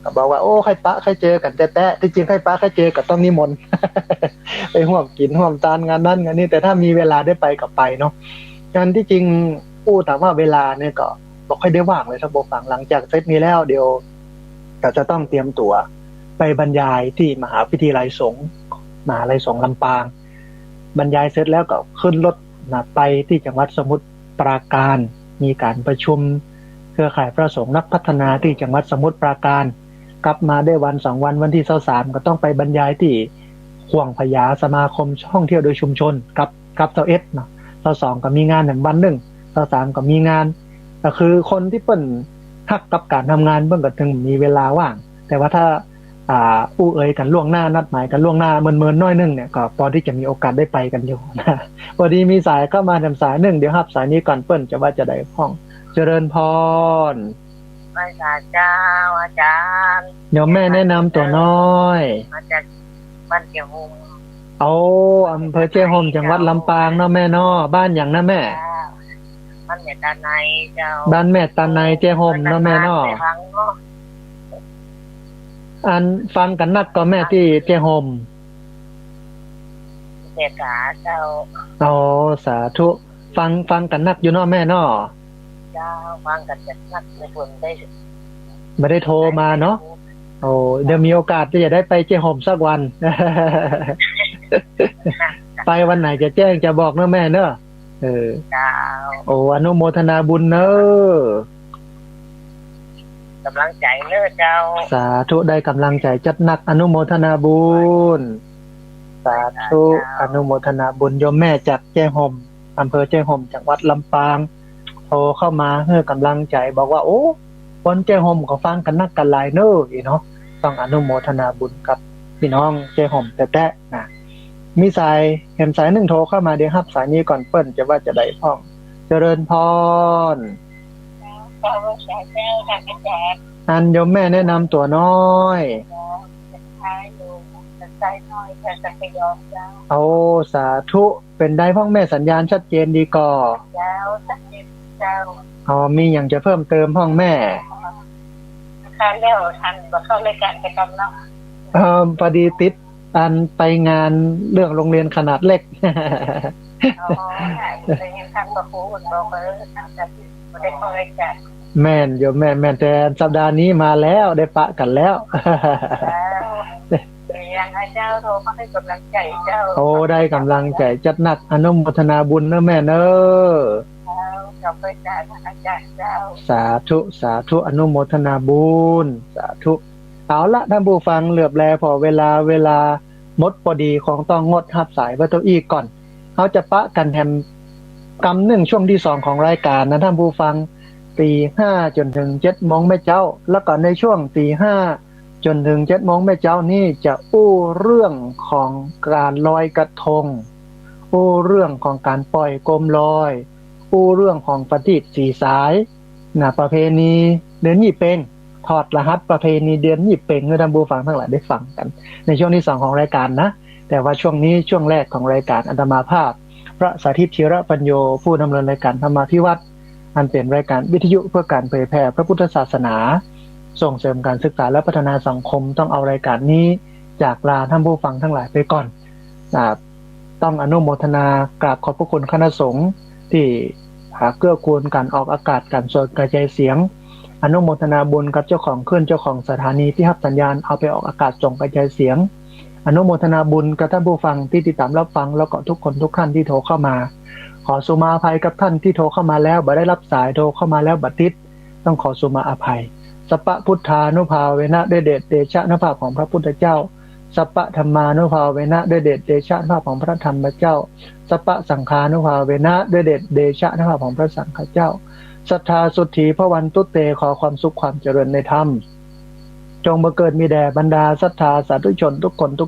ก็บอกว่า โอ้ ใค่ปะใค่เจอกั๋นแต๊ๆ ตี้จริงใค่ปะใค่เจอก็ต้องนิมนต์ ไปฮ่วมกิ๋นฮ่วมตานงานนั้นงานนี้ แต่ถ้ามีเวลาได้ไปก็ไปเนาะ งานตี้จริง อู้ ถามว่าเวลาเนี่ยก็บ่ค่อยได้ว่างเลย ท่านผู้ฟัง หลังจากเสร็จนี้แล้ว เดี๋ยวก็จะต้องเตรียมตั๋วไปบรรยายตี้มหาวิทยาลัยสงฆ์ มหาลัยสงฆ์ลำปาง บรรยายเสร็จแล้วก็ขึ้นรถนะ ไปตี้จังหวัดสมุทรปราการ มีก๋านประชุมเครือข่ายพระสงฆ์นักพัฒนาตี้จังหวัดสมุทรปราการ กลับมาได้วันสองวัน วันตี้ซาวสาม ก็ต้องไปบรรยายตี้ข่วงพญา สมาคมท่องเที่ยวโดยชุมชน กับ กับซาวเอ็ดเนาะ ซาวสองก็มีงานแหมวันนึ่ง ซาวสามก็มีงาน ก็คือคนตี้เปิ้นฮักกับก๋านทำงานเปิ้นก็ถึงมีเวลาว่าง แต่ว่าถ้า อ่า อู้เอ่ยกั๋นล่วงหน้า นัดหมายกั๋นล่วงหน้าเมินๆ หน้อยนึ่งเนี่ย ก็ปอตี้จะมีโอกาสได้ไปกั๋นอยู่นะ ปอดีมีสายเข้ามาแถมสายนึ่ง เดี๋ยวฮับสายนี้ก่อน เปิ้นจะว่าจะใดพ่อง เจริญพร ไหว้สาเจ้า อาจ๋ารย์ โยมแม่แนะนำตั๋วหน้อย มาจากบ้านแจ้ห่ม โอ้ อำเภอแจ้ห่ม จังหวัดลำปางเนาะแม่เนาะ บ้านหยังนะแม่ เจ้า บ้านแม่ตาไนเจ้า บ้านแม่ตาไน แจ้ห่มเนาะแม่เนาะ บ้านแม่ตาไนเนาะ อันฟังกั๋นนักก่อแม่ตี้แจ้ห่ม เมตตาเจ้า อ๋อ สาธุ ฟัง ฟังกั๋นนักอยู่เนาะแม่เนาะ เจ้า ฟังกั๋นนัก บ่ได้ บ่ได้โทรมาเนาะ โอ้ เดี๋ยวมีโอกาสตี้จะได้ไปแจ้ห่มสักวัน ไปวันไหนจะแจ้งจะบอกเนาะแม่เนาะ เออ เจ้า โอ้ อนุโมทนาบุญเนาะ ก๋ำลังใจ๋เนาะเจ้า สาธุ ได้ก๋ำลังใจ๋จัดหนัก อนุโมทนาบุญ สาธุ เจ้า อนุโมทนาบุญ โยมแม่จากแจ้ห่ม อำเภอแจ้ห่ม จังหวัดลำปาง โทรเข้ามาหื้อก๋ำลังใจ๋ บอกว่า โอ้ คนแจ้ห่มก็ฟังกั๋นนักกั๋นหลายเนาะ อี้เนาะ ต้องอนุโมทนาบุญกับพี่น้องแจ้ห่มแต๊ๆ นะ มีสาย แหมสายนึ่งโทรเข้ามา เดี๋ยวฮับสายนี้ก่อน เปิ้นจะว่าจะใดพ่อง เจริญพร อันโยมแม่แนะนำตั๋วหน้อย โอ้ สาธุ เป๋นใดพ่องแม่ สัญญาณชัดเจนดีก่อ เจ้า ชัดเจนเจ้า อ๋อ มีหยังจะเพิ่มเติมพ่องแม่ ค่ะ แล้วทันบ่เข้ารายการไปก่อนเนาะ เอ่อ พอดีติดอันไปงานเรื่องโรงเรียนขนาดเล็ก อ๋อ ได้ยินท่านพระครูบอกว่า เออ ท่านจะบ่ได้เข้ารายการ แม่นโยม แม่น แม่น แต่สัปดาห์นี้มาแล้ว ได้ปะกั๋นแล้ว เจ้า ยังไงเจ้า โทรมาหื้อก๋ำลังใจ๋เจ้า โอ้ ได้ก๋ำลังใจ๋จัดหนัก อนุโมทนาบุญเนาะแม่เนาะ เจ้า ขอบคุณอาจ๋ารย์เจ้า สาธุ สาธุ อนุโมทนาบุญ สาธุ เอาละท่านผู้ฟัง เหลือบแลผ่อเวลา เวลาหมดปอดี คงต้องงดฮับสายไว้เต้าอี้ก่อน เฮาจะปะกั๋นแหมกำนึ่งช่วงตี้สองของรายก๋านนะท่านผู้ฟัง ตีห้าจ๋นเถิงเจ็ดโมงแม่เจ๊า แล้วก็ในช่วงตีห้าจ๋นเถิงเจ็ดโมงแม่เจ๊านี้จะอู้เรื่องของก๋านลอยกระทง อู้เรื่องของก๋านป่อยโคมลอย อู้เรื่องของประทีปสีสาย นะ ประเพณีเดือนยี่เป็ง ถอดรหัสประเพณีเดือนยี่เป็งหื้อท่านผู้ฟังตังหลายได้ฟังกั๋น ในช่วงตี้สองของรายก๋านนะ แต่ว่าช่วงนี้ช่วงแรกของรายก๋าน อาตมาภาพ พระสาธิต ธีระปัญโญ ผู้ดำเนินรายก๋านธรรมาภิวัตน์ อันเป๋นรายก๋านวิทยุเพื่อก๋านเผยแผ่พระพุทธศาสนา ส่งเสริมก๋านศึกษาและพัฒนาสังคม ต้องเอารายก๋านนี้จากลาท่านผู้ฟังตังหลายไปก่อน อ่า ต้องอนุโมทนากราบขอบพระคุณคณะสงฆ์ตี้ อ่า เกื้อกูลก๋านออกอากาศก๋านส่งกระจายเสียง อนุโมทนาบุญกับเจ้าของคลื่น เจ้าของสถานีตี้ฮับสัญญาณเอาไปออกอากาศส่งกระจายเสียง อนุโมทนาบุญกับท่านผู้ฟังตี้ติดต๋ามรับฟัง แล้วก็ทุกคนทุกท่านตี้โทรเข้ามา ขอสุมาอภัยกับท่านตี้โทรเข้ามาแล้วบ่ได้รับสาย โทรเข้ามาแล้วบ่ติด ต้องขอสุมาอภัย สัพพะพุทธานุภาเวนะ ด้วยเดชเดชานุภาพของพระพุทธเจ้า สัพพะธัมมานุภาเวนะ ด้วยเดชเดชานุภาพของพระธรรมเจ้า สัพพะสังฆานุภาเวนะ ด้วยเดชเดชานุภาพของพระสังฆเจ้า สัทธาสุทธีภวันตุเต ขอความสุขความเจริญในธรรม จงบังเกิดมีแด่บรรดาศรัทธาสาธุชนทุกคนทุก